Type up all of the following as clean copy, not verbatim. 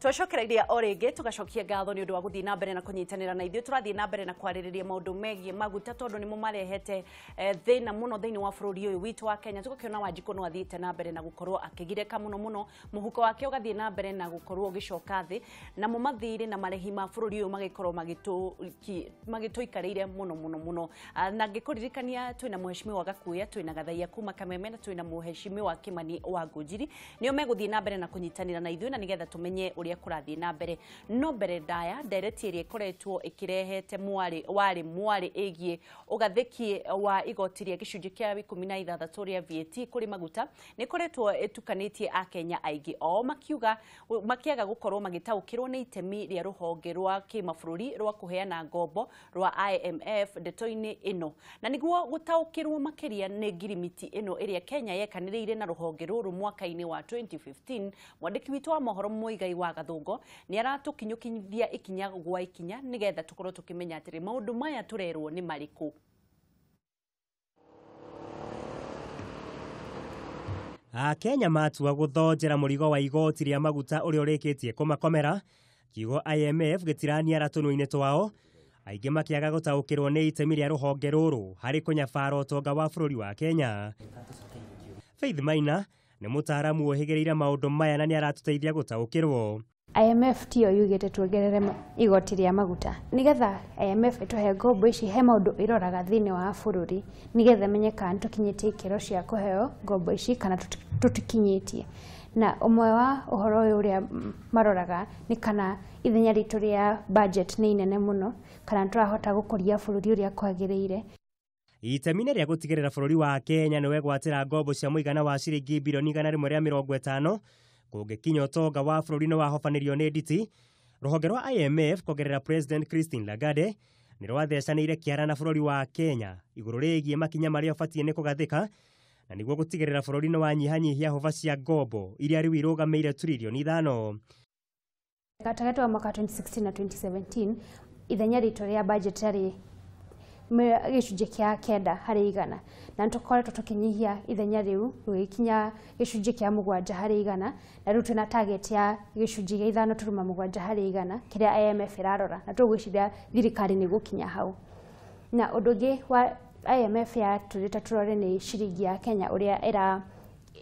Twacokereria o rĩngĩ tũgacokia ngatho nĩ ũndũ wa gũthiĩ na mbere na kũnyitanĩra na ithuĩ. Tũrathiĩ na mbere na kwarĩrĩria maũndũ megiĩ maguta tondũ nĩmo marehete thĩna mũno thĩinĩ wa bũrũri ũyũ witũ wa Kenya. Tũgakĩona Wanjikũ no athiĩte na mbere na gũkorwo akĩgirĩka mũno mũno, mũhuko wake ũgathiĩ na mbere na gũkorwo ũgĩcoka thĩ, namo mathirĩ na marĩhi ma bũrũri ũyũ magĩkorwo magĩtũikarĩire mũno mũno mũno. Na ngĩkũririkania twĩna mheshimiwa Gakuya, twĩna Gathaiya kuma Kameme, na twĩna mheshimiwa Kimani wa Ngũnjiri, nĩo megũthiĩ na mbere na kũnyitanĩra na ithuĩ na nĩgetha tũmenye ũrĩa kũrathiĩ na mbere. No mbere ndaya ndereti ĩrĩa ĩkoretwo ĩkĩrehete mwarĩ warĩ mwarĩ ĩgiĩ ũgathĩki wa igoti rĩa gĩcunjĩ kĩa 16 rĩa VAT kũrĩ maguta nĩ ĩkoretwo ĩtukanĩtie akenya aingĩ, o makiuga makĩaga gũkorwo magĩtaũkĩrwo nĩ itemi rĩa rũhonge rwa kĩmabũrũri rwa kũheana ngombo rwa IMF ndeto-inĩ ĩno. Na nĩguo gũtaũkĩrwo makĩria nĩ ngirimiti ĩno ĩrĩa Kenya yekanĩrĩire na rũhonge rũrũ mwaka-inĩ wa 2015, mwandĩki witũ wa mohoro Muigai wa Gathũngo nĩ aratũkinyũkithia ikinya gwa ikinya nĩgetha tũkorwo tũkĩmenya atĩrĩ maũndũ maya tũrerwo nĩ marĩkũ. Akenya matua gũthonjera mũrigo wa igoti rĩa maguta ũrĩa ũrĩkĩtie kũmakomera, kiugo IMF gĩtiraniara tũnua-inĩ twao, aingĩ makĩaga gũtaũkĩrwo nĩ itemi rĩa rũhonge rũrũ harĩ kũnyabara ũtonga wa bũrũri wa Kenya. Faith Maina nĩ mũtaaramu ũhĩgĩrĩire maũndũ maya na nĩ aratũteithia gũtaũkĩrwo. IMF tiyo yugĩte tuongerere igoti rĩa maguta nĩgetha IMF ĩtũhe ngombo ici. He maũndũ ĩroraga thĩinĩ wa bũrũri nĩgetha ĩmenye kana nĩtũkinyĩtie ikĩro cia kũheo ngombo ici kana tũtikinyĩtie. Na ũmwe wa ũhoro ũyũ ũrĩa maroraga nĩ kana ithenya ritũ rĩa budget nĩ inene mũno, kana nĩtũrahota gũkũria bũrũri ũrĩa kwagĩrĩire. Itemi-inĩ rĩa gũtigĩrĩra bũrũri wa Kenya nĩ wegwatĩra ngombo cia mũigana wa ciringi bilioni 150 kũngĩkinya ũtonga wa bũrũri nĩ wahobanĩrio nĩ nditi, rũhonge rwa IMF kũgerera President Christine Lagarde nĩ rwathecanĩire kĩara na bũrũri wa Kenya igũrũ rĩgiĩ makinya marĩa ũbatiĩ nĩ kũgathĩka na nĩguo gũtigĩrĩra bũrũri nĩ wanyihanyihia hũba cia ngombo iria rĩu irũgamĩire tririoni 5. Gatagatĩ wa mwaka 2016 na 2017 ithenya ritũ rĩa budget rĩarĩ gĩcunjĩ kĩa 9 harĩ igana, na nĩtũkoretwo tũkĩnyihia ithenya rĩu rũgĩkinya gĩcunjĩ kĩa 7 harĩ igana, na rĩu twĩna target ya gĩcunjĩ gĩa 5.7 harĩ igana kĩrĩa IMF ĩrarora, na tũgwĩciria thirikari nĩ gũkinya hau. Na ũndũ ũngĩ wa IMF yatũrĩte tũrore nĩ ciringi ya Kenya ũrĩa ĩra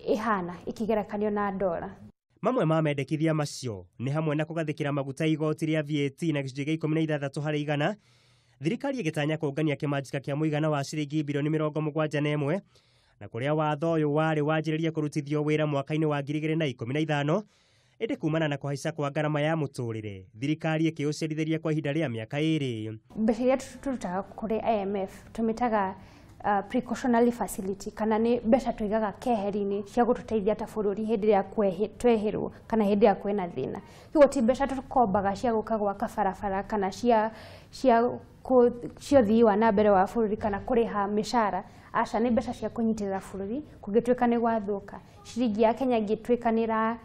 ĩhana ĩkĩgerekanio na ndora. Mamwe ma mendekithia macio nĩ hamwe na kũgathĩkĩra maguta igoti rĩa VAT na gĩcunjĩ gĩa 16 harĩ igana, thirikari ĩgĩtanya kũngania kĩmanjĩka kĩa mũigana wa ciringi bilioni 71, na kũrĩa watho ũyũ warĩ wanjĩrĩrie kũrutithio wĩra mwaka-inĩ wa 2015, ĩndĩ kumana na kũhaica kwa ngarama ya mũtũrĩre thirikari ĩkĩũcerithĩria kwa ihinda rĩa mĩaka 2. Mbeca iria tũrutaga kũrĩ IMF tũmĩtaga precautionary facility, kana nĩ mbeca tũigaga keheri-inĩ cia gũtũteithia ta bũrũri hĩndĩ ĩrĩa twehĩrwo kana hĩndĩ ĩrĩa kwĩna thĩna. Koguo ti mbeca tũkombaga cia gũka gwaka barabara kana cia ũthii wa na mbere wa bũrũri kana kũrĩha mĩcara. Aca, nĩ mbeca cia kũnyitĩrĩra bũrũri kũngĩtuĩka nĩ gwathũka. Ciringi ya Kenya ĩngĩtuĩka nĩ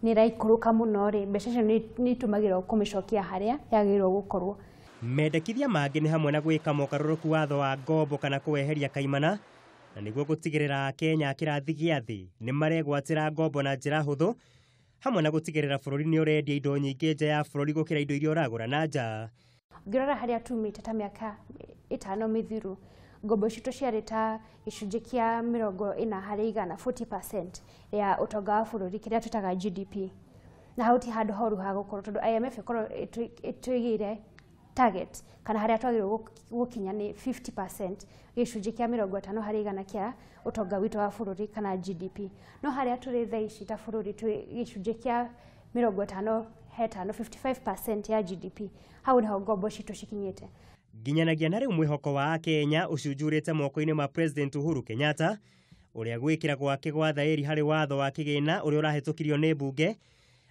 ĩraikũrũka mũno rĩ, mbeca icio nĩ itũmagĩrwo kũmĩcokia harĩa yagĩrĩirwo gũkorwo. Mendekithia mangĩ nĩ hamwe na gwĩka mogarũrũku watho wa ngombo kana kũweheria kaimana, na nĩguo gũtigĩrĩra Akenya a kĩrathi gĩa thĩ nĩ maregwatĩra ngombo na njĩra hũthũ, hamwe na gũtigĩrĩra bũrũri nĩ ũrendia indo nyingĩ nja ya bũrũri gũkĩra indo iria ũragũra na nja. Ũngĩrora harĩa tumĩte ta mĩaka 5 mĩthiru, ngombo citũ ciarĩ ta gĩcunjĩ kĩa 40 harĩ igana, 40% ya ũtonga wa bũrũri kĩrĩa twĩtaga GDP. Na hau ti handũ horu ha gũkorwo tondũ IMF ĩkorwo ĩtũigĩire target kana harĩa twagĩrĩirwo gũkinya nĩ 50%, gĩcunjĩ kĩa 50 harĩ igana kĩa ũtonga witũ wa bũrũri kana GDP. No harĩa tũrĩ thaa ici ta bũrũri twĩ gĩcunjĩ kĩa 55, 55% ya GDP. Hau nĩho ngombo citũ cikinyĩte. Nginyanagia na rĩu mwĩhoko wa Akenya ũcunjurĩte moko-inĩ ma President Uhuru Kenyatta, ũrĩa gwĩkĩra gwake gwa thaĩri harĩ watho wa kĩgĩna ũrĩa ũrahĩtũkirio nĩ mbunge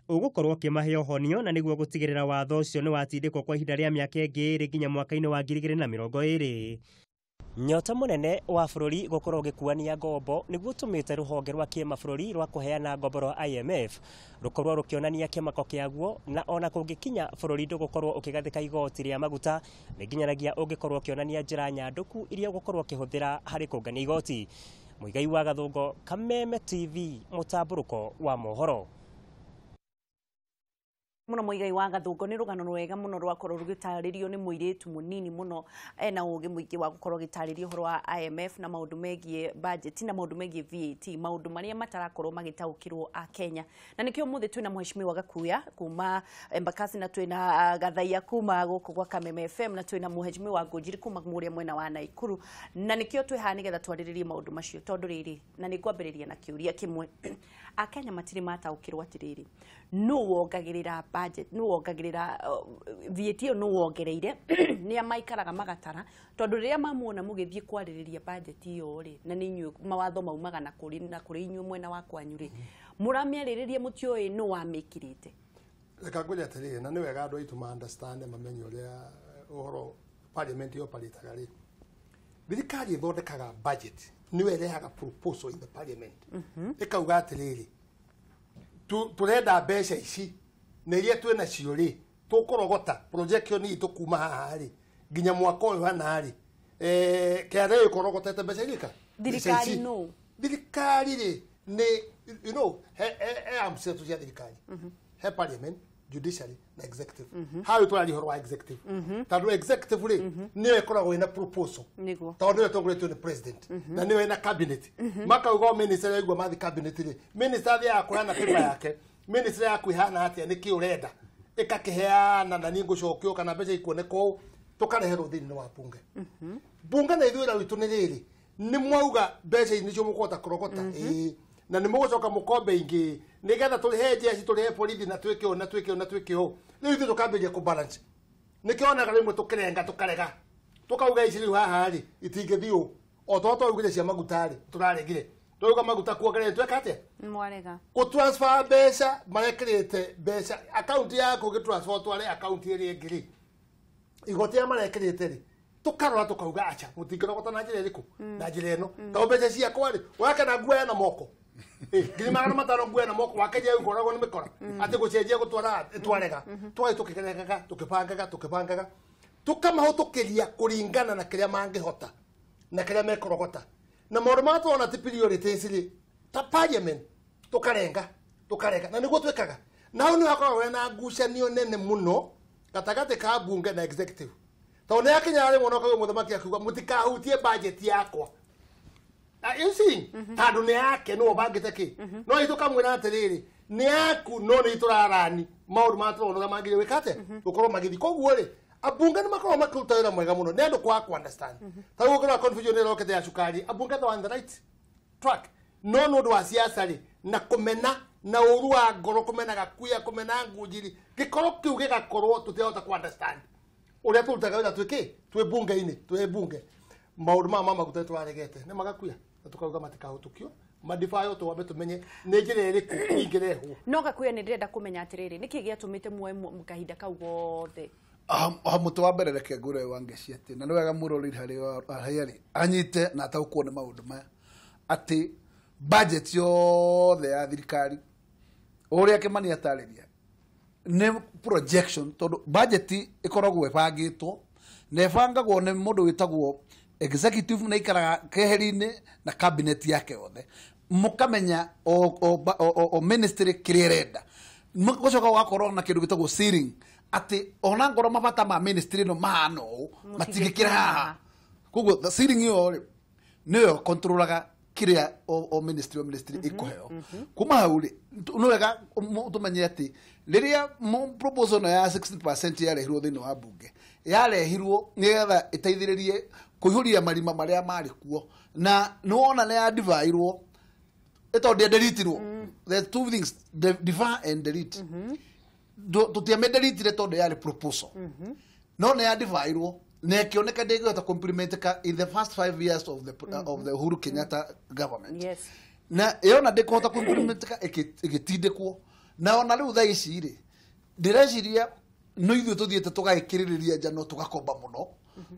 ũgũkorwo ũkĩmahe ũhonio, na nĩguo gũtigĩrĩra watho ũcio nĩ watindĩkwo kwa ihinda rĩa mĩaka ĩngĩ 2 nginya mwaka-inĩ wa 2020. Nyota mũnene wa bũrũri gũkorwo ũgĩkuania ngombo nĩguo ũtũmĩte rũhonge rwa kĩmabũrũri rwa kũheana ngombo rwa IMF rũkorwo rũkĩonania kĩmako kĩaguo, na ona kũngĩkinya bũrũri ndũgũkorwo ũkĩgathĩka igoti rĩa maguta nĩ nginyanagia ũngĩkorwo ũkĩonania njĩra nyandũku iria ũgũkorwo ũkĩhũthĩra harĩ kũngania igoti. Muigai wa Gathũngo, Kameme TV, mũtambũrũko wa mohoro. Muno Muigai wa Gathungo nĩ rũgano rwega mũno rwakorwo rũgĩtarĩrio nĩ mũirĩtu mũnini mũno ena ũgĩ mũingĩ wa gũkorwo gĩtarĩrio ũhoro wa IMF na maũndũ megiĩ budget na maũndũ megiĩ VAT, maũndũ marĩa matarakorwo magĩtaũkĩrwo a Kenya. Na nĩkĩo ũmũthĩ twĩna mheshimiwa Gakuya kuma Embakasi na twĩna Gathaia kuma gũkũ gwa Kameme FM na twĩna mheshimiwa Ngũnjiri kuma mũrĩa mwena wa Naikuru, na nĩkĩo twĩ haha nĩgetha twarĩrĩrie maũndũ macio tondũ rĩrĩ, na nĩ ngwambĩrĩria na kĩũria kĩmwe. Akenya matirĩ mataũkĩrwo atĩrĩrĩ, nũ wongagĩrĩra budget, nũ wongagĩrĩra VAT ĩyo, nũ wongereire, nĩa maikaraga magatara, tondũ rĩrĩa mamuona mũgĩthiĩ kwarĩrĩria budget ĩyo rĩ, na nĩ inyuĩ mawatho maumaga na kũrĩ inyuĩ mwena wa kwanyu rĩ, mũramĩarĩrĩria mũtiũĩ nũ wamĩkĩrĩte. Reka ngwĩre atĩrĩrĩ, na nĩ wega andũ aitũ ma understand mamenye ũrĩa ũhoro parliament operataga rĩ. Thirikari ĩthondekaga budget, nĩyo ĩrehaga proposal in the parliament, ĩkauga atĩrĩrĩ, tũrenda mbeca ici na iria twĩ nacio rĩ, tũkũrogota projection itũ kuma haha rĩ nginya mwaka ũyũ hana rĩ, KRA ĩkũrogotete mbeca irĩka. Thirikari nũ? Thirikari rĩ nĩ you know he arms citũ cia thirikari, he parliament, judiciary na executive. Hau tũraria ũhoro wa executive, tondũ executive rĩ nĩyo ĩkoragwo ĩna proposal, tondũ nĩyo ĩtongoretio nĩ president na nĩyo ĩna cabinet. Makauga o minister yaigua mathi cabinet rĩ, minister athiaga kũheana paper yake, minister yaku ihana atĩa, nĩkĩ ũrenda, ĩgakĩheana na niĩ ngũcokio kana mbeca ikuoneka ũũ, tũkareherwo thĩinĩ wa bunge. Bunge na ithuĩ wĩra witũ nĩ rĩrĩ, nĩ mwauga mbeca ici nĩcio mũkũhota kũrogota, ĩĩ, na nĩ mũgũcoka mũkombe ingĩ nĩgetha tũrĩhe jeshi, tũrĩhe borithi na twĩke ũũ na twĩke ũũ na twĩke ũũ. Rĩu ithuĩ tũkambĩrĩria kũ balance. Nĩkĩo onaga rĩmwe tũkĩrenga tũkarega, tũkauga ici rĩu haha rĩ itingĩthiĩ ũũ, o to twaugire cia maguta rĩ tũraregire, twauga maguta kuongerera tweka atĩa, mwarega kũ transfer mbeca, marekĩrĩte mbeca akaunti yaku ũgĩ transfer ũtware akaunti ĩrĩa ĩngĩ rĩ, igoti rĩrĩa marekĩrĩte rĩ, tũkarora tũkauga acha mũtingĩrogota na njĩra ĩrĩkũ, na njĩra ĩno, tondũ mbeca ciakwa rĩ wakana nguoya na moko, 500,000 nguoya na moko, wakenja ũkoragwo nĩ mĩkora atĩ gũcenjia gũtwara twarega, twathiĩ tũkĩregaga tũkĩbangaga tũkĩbangaga tũkamahũtũkĩria kũringana na kĩrĩa mangĩhota na kĩrĩa mekũrogota, na maũndũ marĩa tũrona ti priorities rĩ ta parliament tũkarenga tũkarega, na nĩguo twĩkaga. Na hau nĩho hakoragwo hena ngucanio nene mũno gatagatĩ ka bunge na executive, tondũ nĩ yakinyaga rĩmwe na ũkaigua mũthamaki akiuga mũtikahutie budget yakwa. You see, tondũ nĩ yake nĩwe ũbangĩte kĩ, no ithuĩ tũkamwĩra atĩrĩrĩ, nĩ yaku no nĩ tũrarani maũndũ marĩa tũrona ũrĩa mangĩrĩ gwĩka atĩa gũkorwo magĩthiĩ. Koguo rĩ ambunge nĩ makoragwo makĩruta wĩra mwega mũno nĩ andũ kwaga kũ understand. Ta rĩu ũngĩrora confusion ĩrĩa ĩrokĩte ya cukari, ambunge they on the right track, no nĩ ũndũ wa siasa rĩ na kũmena na ũru wa ngoro, kũmena Gakuya, kũmena Ngũnjiri, gĩkoro kĩu gĩgakorwo tũtirahota kũ understand ũrĩa tũrutaga wĩra twĩ kĩ, twĩ bunge-inĩ, twĩ bunge. Maũndũ maya ma maguta tũraregete nĩ magakuya na tũkauga matikahũtũkio, madibayo twambe tũmenye nĩ njĩra ĩrĩkũ ĩngĩrehwo. No Gakuya nĩ ndĩrenda kũmenya atĩrĩrĩ, nĩkĩ gĩatũmĩte muoe kahinda kau gothe? Mũtĩ wa mbere reke ngũre wa Ngeci atĩ, na nĩ wega mũrori harĩa arĩ anyite na ataũkwo nĩ maũndũ maya, atĩ budget yothe ya thirikari ũrĩa Kĩmani atarĩria nĩ projection, tondũ budget ĩkoragwo ĩbangĩtwo na ĩbangagwo nĩ mũndũ wĩtagwo executive na ikaraga keheri-inĩ na cabinet yake yothe, mũkamenya o ministry kĩrĩa ĩrenda, gũcoka gũgakorwo na kĩndũ gĩtagwo ceiling, atĩ ona ngorwo mabata ma ministry ĩno mahana ũũ matingĩkĩra haha. Koguo the ceiling ĩyo rĩ nĩyo controlaga kĩrĩa o ministry o ministry ĩkũheo. Kuma hau rĩ nĩ wega tũmenye atĩ rĩrĩa proposal ĩno ya 16% yarehirwo thĩinĩ wa bunge, yarehirwo nĩgetha ĩteithĩrĩrie kũihũria marima marĩa marĩ kuo, na nĩwona nĩ yadivairwo ĩtondũ ndĩanderitirwo. There are two things, defer and delete. Tũtiamĩderitire tondũ yarĩ proposal, no nĩ yadivairwo na ĩkĩoneka ndĩngĩhota kũimplementka in the first 5 years of the of the Uhuru Kenyatta government. Na yona ndĩkũhota kũimplementka ĩgĩtindĩkwo, na ona rĩu thaa ici rĩ ndĩreciria no ithuĩ tũthiĩte tũgagĩkĩrĩrĩria njano tũgakomba mũno,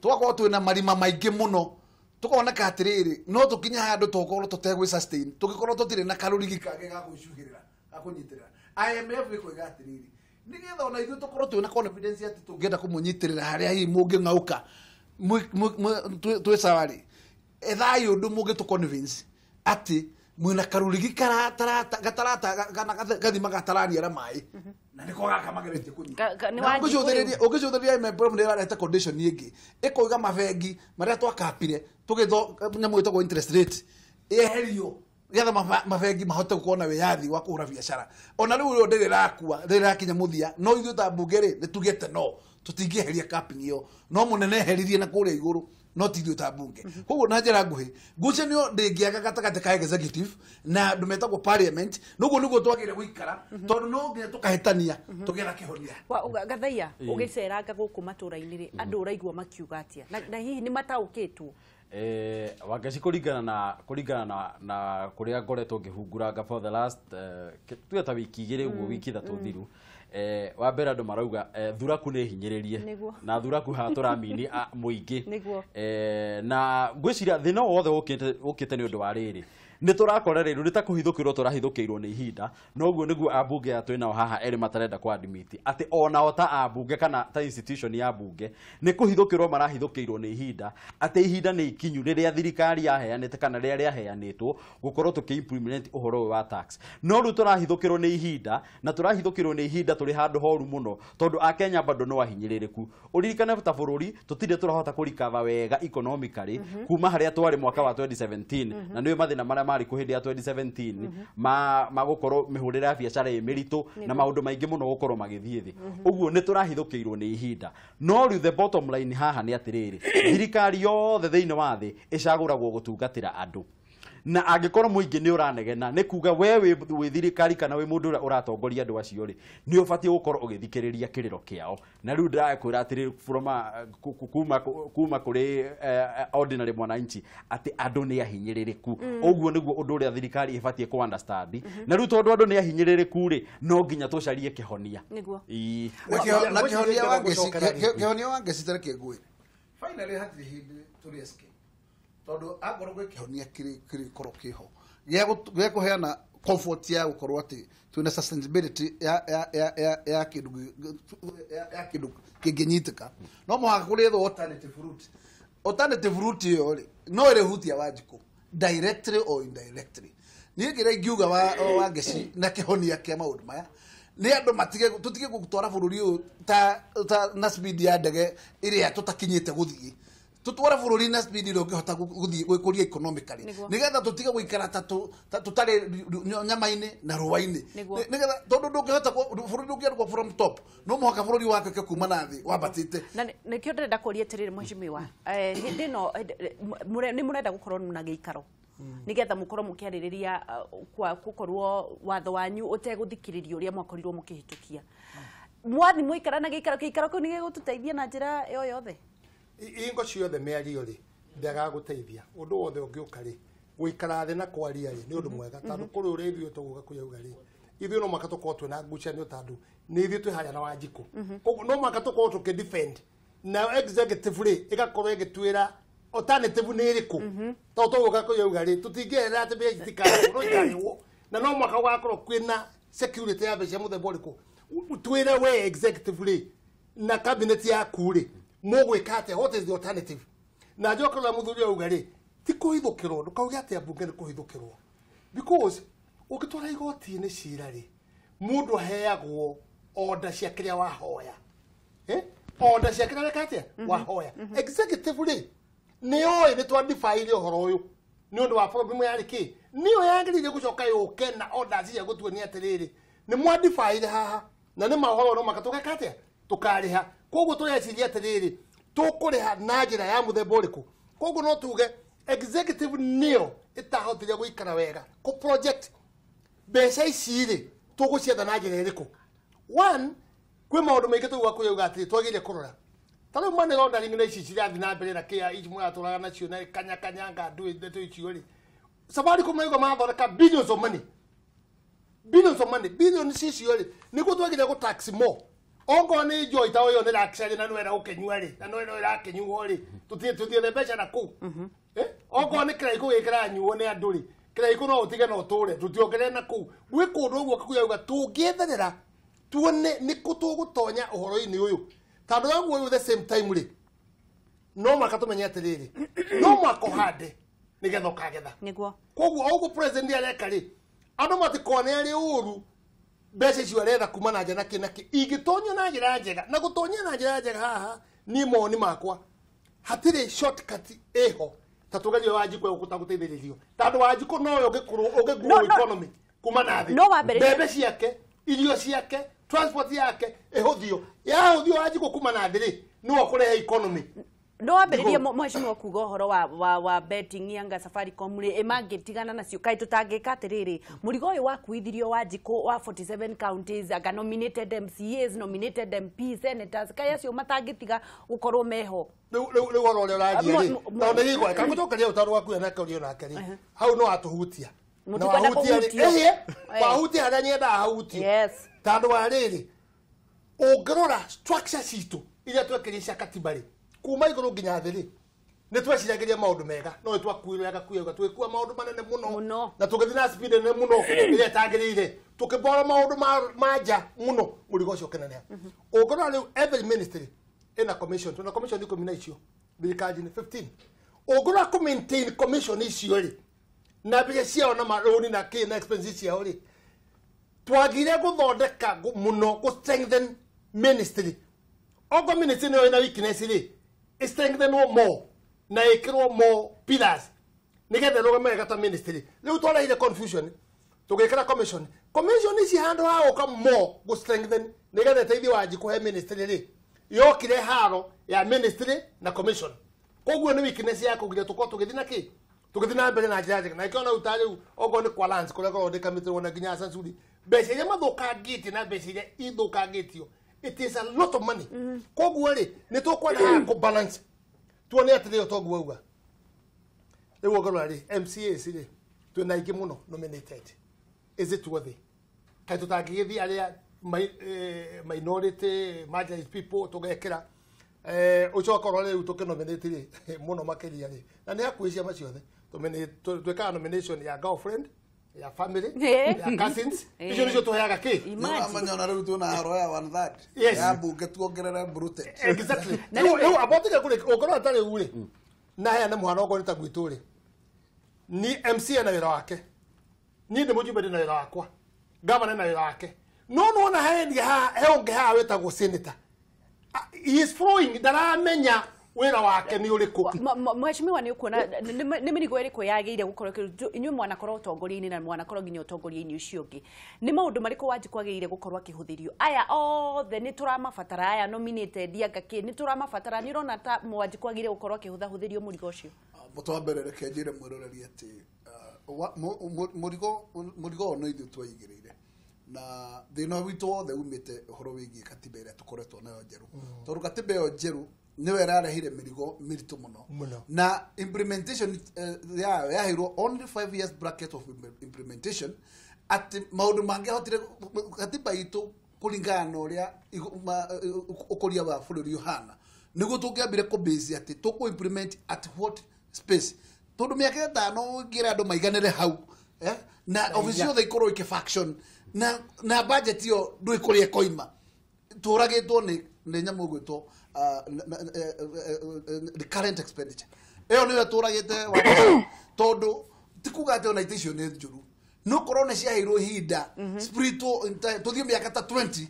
tũgakorwo twĩna marima maingĩ mũno, tũkoneka atĩrĩrĩ no tũkinye handũ tũkorwo tũtegwĩ sustain, tũgĩkorwo tũtirĩ na karũrigi kangĩ ga gwĩcuhĩrĩra ga kũnyitĩrĩra. IMF ĩkoiga atĩrĩrĩ nĩgetha ona ithuĩ tũkorwo twĩna confidence atĩ tũngĩenda kũmũnyitĩrĩra harĩa hihi mũngĩng'auka twĩ sawa rĩ, ethai ũndũ mũngĩtũ convince atĩ mwĩna karũrigi gatarata kana gathima gataraniara maĩ. Na niko gaka mageretie kunyita. Ũngĩcũthĩrĩria IMF nĩ ĩrareta condition ĩngĩ ĩkoiga mabengi marĩa twakapire tũgĩtho nyamũ ĩtagwo interest rate ĩeherio getha mabengi mahote gũkorwo na wĩyathi wa kũhũra biacara. Ona rĩu rĩo ndĩrĩ ĩrakua ndĩrĩ ĩrakinya mũthia, no ithuĩ ta mbunge rĩ nĩ tugĩte no tũtingĩeheria capping ĩyo, no mũnene eheririe na kũrĩa igũrũ no ti ithuĩ ta mbunge. Koguo na njĩra nguhĩ ngucanio ndĩngĩaga gatagatĩ ka executive na andũ metagwo parliament, noguo nĩguo twagĩrĩire gũikara tondũ no nginya tũkahĩtania tũgĩetha kĩhonia. Gathaiya ũgĩceranga gũkũ matũra-inĩ rĩ, andũ ũraigua makiuga atĩa na hihi nĩ mataũkĩtwo? Wangeci kũringana na kũrĩa ngoretwo ngĩhunguranga for the last tuge ta wiki igĩrĩ ũguo, wiki ithatũ thiru, wa mbere andũ marauga thuraku nĩ hinyĩrĩrie na thuraku haha tũramini mũingĩ, na ngwĩciria thĩna wothe ũkĩte nĩ ũndũ wa rĩrĩ nĩ tũrakora rĩu nĩ ta kũhithũkĩrwo tũrahithũkĩirwo nĩ ihinda, noguo nĩguo ambunge aya twĩ nao haha erĩ matarenda kũ admit atĩ onao ta ambunge kana ta institution ya bunge nĩ kũhithũkĩrwo marahithũkĩirwo nĩ ihinda, atĩ ihinda nĩ ikinyu rĩrĩa thirikari yaheanĩte kana rĩrĩa rĩaheanĩtwo gũkorwo tũkĩ implement ũhoro ũyũ wa tax. No rĩu tũrahithũkĩrwo nĩ ihinda na tũrahithũkĩrwo nĩ ihinda tũrĩ handũ horu mũno tondũ akenya bado no ahinyĩrĩrĩku. Ũririkane ta bũrũri tũtirĩ tũrahota kũrikava wega economically kuma harĩa twarĩ mwaka wa 2017, na nĩwe mathĩna marĩa marĩ kũ hĩndĩ ya 2017 ma gũkorwo mĩhũrĩre ya biacara ĩ mĩritũ na maũndũ maingĩ mũno gũkorwo magĩthiĩ thĩ. Ũguo nĩ tũrahithũkĩirwo nĩ ihinda. No rĩu the bottom line haha nĩ atĩrĩrĩ, thirikari yothe thĩinĩ wa thĩ ĩcagũragwo gũtungatĩra andũ, na angĩkorwo mũingĩ nĩ ũranegena nĩ kuga we wĩ thirikari kana wĩ mũndũ ũrĩa ũratongoria andũ acio rĩ, nĩ ũbatiĩ gũkorwo ũgĩthikĩrĩria kĩrĩro kĩao. Na rĩu ndĩrakwĩra atĩrĩ kuma kũrĩ ordinary mwananchi atĩ andũ nĩ ahinyĩrĩrĩku. Ũguo nĩguo ũndũ ũrĩa thirikari ĩbatiĩ kũ understand. Na rĩu tondũ andũ nĩ ahinyĩrĩrĩku rĩ, no nginya tũcarie kĩhonia. Na kĩhonia wa ngeci tareke ngwĩre finally hatirĩ hĩndĩ tũrĩ escape, tondũ akorwo gwĩ kĩhonia kĩrĩkorwo kĩho gĩa kũheana comfort ya gũkorwo atĩ twĩna sustainability ya kĩndũ kĩngĩnyitĩka, no mũhaka kũrĩethwo alternative route. Alternative route ĩyo rĩ no ĩrĩhutia Wanjikũ directly or indirectly. Niĩ kĩrĩa ingiuga wa ngeci na kĩhonia kĩa maũndũ maya nĩ andũ matige tũtige gũtwara bũrũri ũyũ ta na speed ya ndege ĩrĩa tũtakinyĩte gũthiĩ, tutwara bũrũri na speed ĩrĩa ũngĩhota gũthiĩ gwĩkũria economically nĩgetha tũtige gũikara ta tũtarĩ nyama-inĩ na rũa-inĩ, nĩgetha tondũ ndũngĩhota bũrũri ndũngĩandĩkwo from top, no mũhaka bũrũri wakĩke kuma na thĩ wambatĩte. Na nĩkĩo ndĩrenda kũria atĩrĩrĩ mheshimiwa, hĩndĩ ĩno nĩ mũrenda gũkorwo na gĩikaro nĩgetha mũkorwo mũkĩarĩrĩria kwa gũkorwo watho wanyu ũtegũthikĩrĩrio ũrĩa mwakorirwo mũkĩhĩtũkia. Mwathi mũikara na gĩikaro, gĩikaro kĩu nĩgĩgũtũteithia na njĩra ĩyo yothe? Ingo ciothe mĩario rĩ ndĩagaga gũteithia ũndũ wothe ũngĩũka rĩ, gũikara thĩ na kwaria rĩ nĩ ũndũ mwega, tondũ kũrĩ ũrĩa ithuĩ tũgũka kũyauga rĩ, ithuĩ no mũhaka tũkorwo twĩna ngucanio tondũ nĩ ithuĩ twĩ harĩa na Wanjikũ. Koguo no mũhaka tũkorwo tũkĩ defend nayo executive rĩ ĩgakorwo ĩgĩtwĩra alternative nĩ ĩrĩkũ, tondũ tũgũka kũyauga rĩ tũtingĩerera atĩ mbeca itikarĩhwo, no ikarĩhwo, na no mũhaka gũgakorwo kwĩna security ya mbeca mũthemba ũrĩkũ. Twĩre we executive rĩ na cabinet yaku rĩ mũgwĩka atĩa, what is the alternative? Na njoke ũrĩa mũthuri auga rĩ, ti kũhithũkĩrwo, ndũkauge atĩ ambunge nĩ kũhithũkĩrwo, because ũngĩtwara igoti-inĩ cira rĩ, mũndũ aheagwo order cia kĩrĩa wahoya, order cia kĩrĩa weka atĩa wahoya. Executive rĩ nĩ yũĩ nĩ twandibaire ũhoro ũyũ nĩ ũndũ wa problem yarĩ kĩ, nĩyo yagĩrĩire gũcoka yũke na orders cia gũtuonia atĩrĩrĩ nĩ mwandibaire haha na nĩ maũhoro no maka tũgeka atĩa tũkarĩha. Koguo tũreciria atĩrĩrĩ tũkũrĩha na njĩra ya mũthemba ũrĩkũ. Koguo no tuge executive nĩyo ĩtahotire gũikara wega kũ project mbeca ici rĩ tũgũcietha na njĩra ĩrĩkũ. One, kwĩ maũndũ maingĩ tũgũka kũyauga atĩrĩ twagĩrĩire kũrora ta rĩu money laundering na ici cirathiĩ na mbere na kĩa ici mũratũraga nacio na kanyakanyanga ndũĩ ndeto icio rĩ, Safaricom maigua marathondeka billions of money, billions of money, billions icio rĩ nĩguo twagĩrĩire gũ tax more. Ongorwo nĩ njohi ta ũyũ nĩ luxury na nĩwenda gũkĩnyua rĩ, na nĩwenda ĩrakĩnyuo rĩ, tũthiĩ mbeca na kũu. Ongorwo nĩ kĩraikũ gĩkĩ kĩranyuo nĩ andũ rĩ, kĩraikũ no ũtige na ũtũre, tũtiongerere na kũu. Gwĩ kũndũ ũguo kũyauga tũngĩetherera tuone nĩkũ tũgũtonya ũhoro-inĩ ũyũ, tondũ waguo ũyũ the same time rĩ no mũhaka tũmenye atĩrĩrĩ no mũhaka ũhande nĩgetha ũkagetha. Nĩguo. Koguo o ũguo president areka rĩ, andũ matikone arĩ ũru Mbeca icio aretha kuma na nja na kĩ na kĩ ingĩtonyio na njĩra njega na gũtonyia na njĩra njega haha niĩ mawoni makwa hatirĩ shortcut ĩho ta tũgerie Wanjikũ egũkũta gũteithĩrĩrio tondũ Wanjikũ nowe ũngĩkũrwo ũngĩgrow economy kuma na thĩ. Mbembe ciake, irio ciake, transport yake ĩhũthio yahũthio Wanjikũ kuma na thĩ rĩ nĩwe ũkũrehe economy. No wambĩrĩrie mheshimiwa kuga ũhoro wa betting yanga Safaricom rĩ ĩmangĩtigana nacio kaĩ tũtangĩka atĩrĩrĩ mũrigo ũyũ wakuithirio Wanjikũ wa 47 counties anga nominated MCAs, nominated MPs, senators kaĩ acio matangĩtiga gũkorwo meho rĩu ũhoro ũrĩa ũranjia rĩ tondũ nĩ gĩkwa kangũcokeria ũtaro waku nake ũrĩa nake rĩ hau no atũhutia na wahutia rĩ wahutia harĩa nyendaga hahutio tondũ wa rĩrĩ ũngĩrora structure citũ iria twekĩrire cia katiba rĩ kuma igũrũ nginya thĩ rĩ nĩ tweciragĩria maũndũ mega no nĩ twakuire agakuiga twĩkua maũndũ manene mũno na tũgĩthiĩ na speed nene mũno ĩrĩa ĩtagĩrĩire tũkĩbora maũndũ ma nja mũno mũrigo ũcio ũkĩneneha. Ũngĩrora rĩu every ministry ĩna commission, twĩna commission ikũmi na icio thirikari-inĩ 15. Ũngĩrora kũ maintain commission icio rĩ na mbeca ciao na marũni na kĩ na expenses ciao rĩ twagire gũthondeka mũno gũ strengthen ministry. Okorwo ministry nĩyo ĩna weakness rĩ strengthenwo more na ĩkĩrwo more pillars nĩgetha ĩrũgame wega ta ministry. Rĩu twarehire confusion tũgĩkĩra commission ici handũ ha gũka more gũ strengthen nĩgetha ĩteithie Wanjikũ he ministry rĩ yokire haro ya ministry na commission. Koguo nĩ weakness ya kũgiria tũkorwo tũgĩthiĩ na kĩ tũgĩthiĩ na mbere na njĩra njega na ĩkĩona rĩu ta rĩu okorwo nĩ kwa lands kũrĩa korwo ndĩkamĩtĩrwo na nginya Sansuri mbeca iria mathũkangĩtie na mbeca iria ithũkangĩtio it is a lot of money. Koguo rĩ nĩ tũkwenda haha kũ balance tuone atĩrĩ ũtongu wauga rĩu ũngĩrora rĩ MCAs rĩ twĩna aingĩ mũno nominated is it worthy kaĩ tũtangĩgĩthiĩ arĩa minority marginalized people tũgekĩra ũcoka ũrore rĩu tũkĩnominate rĩ mũno makĩria rĩ na nĩ hakuhĩ ciama ciothe twĩkaga nomination ya girlfriend ya family ya cousins icio nĩcio tũheaga kĩ amenya ona rĩu twĩna haro ya one third ya mbunge tuongerere brute exactly. Rĩu abotige kũrĩ ũngĩrora ta rĩu rĩ na heane mũhano okorwo nĩ ta gwitũ rĩ ni MC ena wĩra wake niĩ ndĩ mũjumbe ndĩ na wĩra wakwa gavana ena wĩra wake no nĩwona he ũngĩ haha wĩtagwo senator he is flowing ndaramenya wĩra wake nĩ ũrĩkũ. Mheshimiwa nĩ ũkuona nĩ mĩrigo ĩrĩkũ yagĩrĩire gũkorwo inyuĩ mwanakorwo ũtongoria-inĩ na mwanakorwo nginya ũtongoria-inĩ ũcio ũngĩ nĩ maũndũ marĩkũ Wanjikũ agĩrĩire gũkorwo akĩhũthĩrio aya othe nĩ tũramabatara aya nominated anga kĩ nĩ tũramabatara nĩ ũrona ta Wanjikũ agĩrĩire gũkorwo akĩhũthahũthĩrio mũrigo ũcio? Mũtũ wa mbere reke njĩre mwĩroreri atĩ mũrigo ũyũ nĩ ithuĩ twaigĩrĩire na thĩna witũ wothe umĩte ũhoro wĩgiĩ katiba ĩrĩa tũkoretwo nayo njerũ tondũ katiba ĩyo njerũ nĩyo ĩrarehire mĩrigo mĩritũ mũno na implementation yayo yaheirwo only 5 years bracket of implementation atĩ maũndũ mangĩahotire katiba itũ kũringana na ũrĩa ũkũria wa bũrũri ũhana nĩguo tũngĩambire kũbase atĩ tũkũ implement at what space tondũ mĩaka ĩtano ũngĩra andũ maiganĩre hau na obici yothe ikorwo ĩkĩ na budget ĩyo ndũĩ kũrĩa ĩkoima tũragĩtwo nĩ nyamũ ĩgwĩtwo the current expenditure ĩyo nĩyo tũragĩte tondũ ti kuga atĩ ona itĩ icio nĩ njũru no korwo nĩ ciaheirwo ihinda spritwo tũthiĩ mĩaka ta 20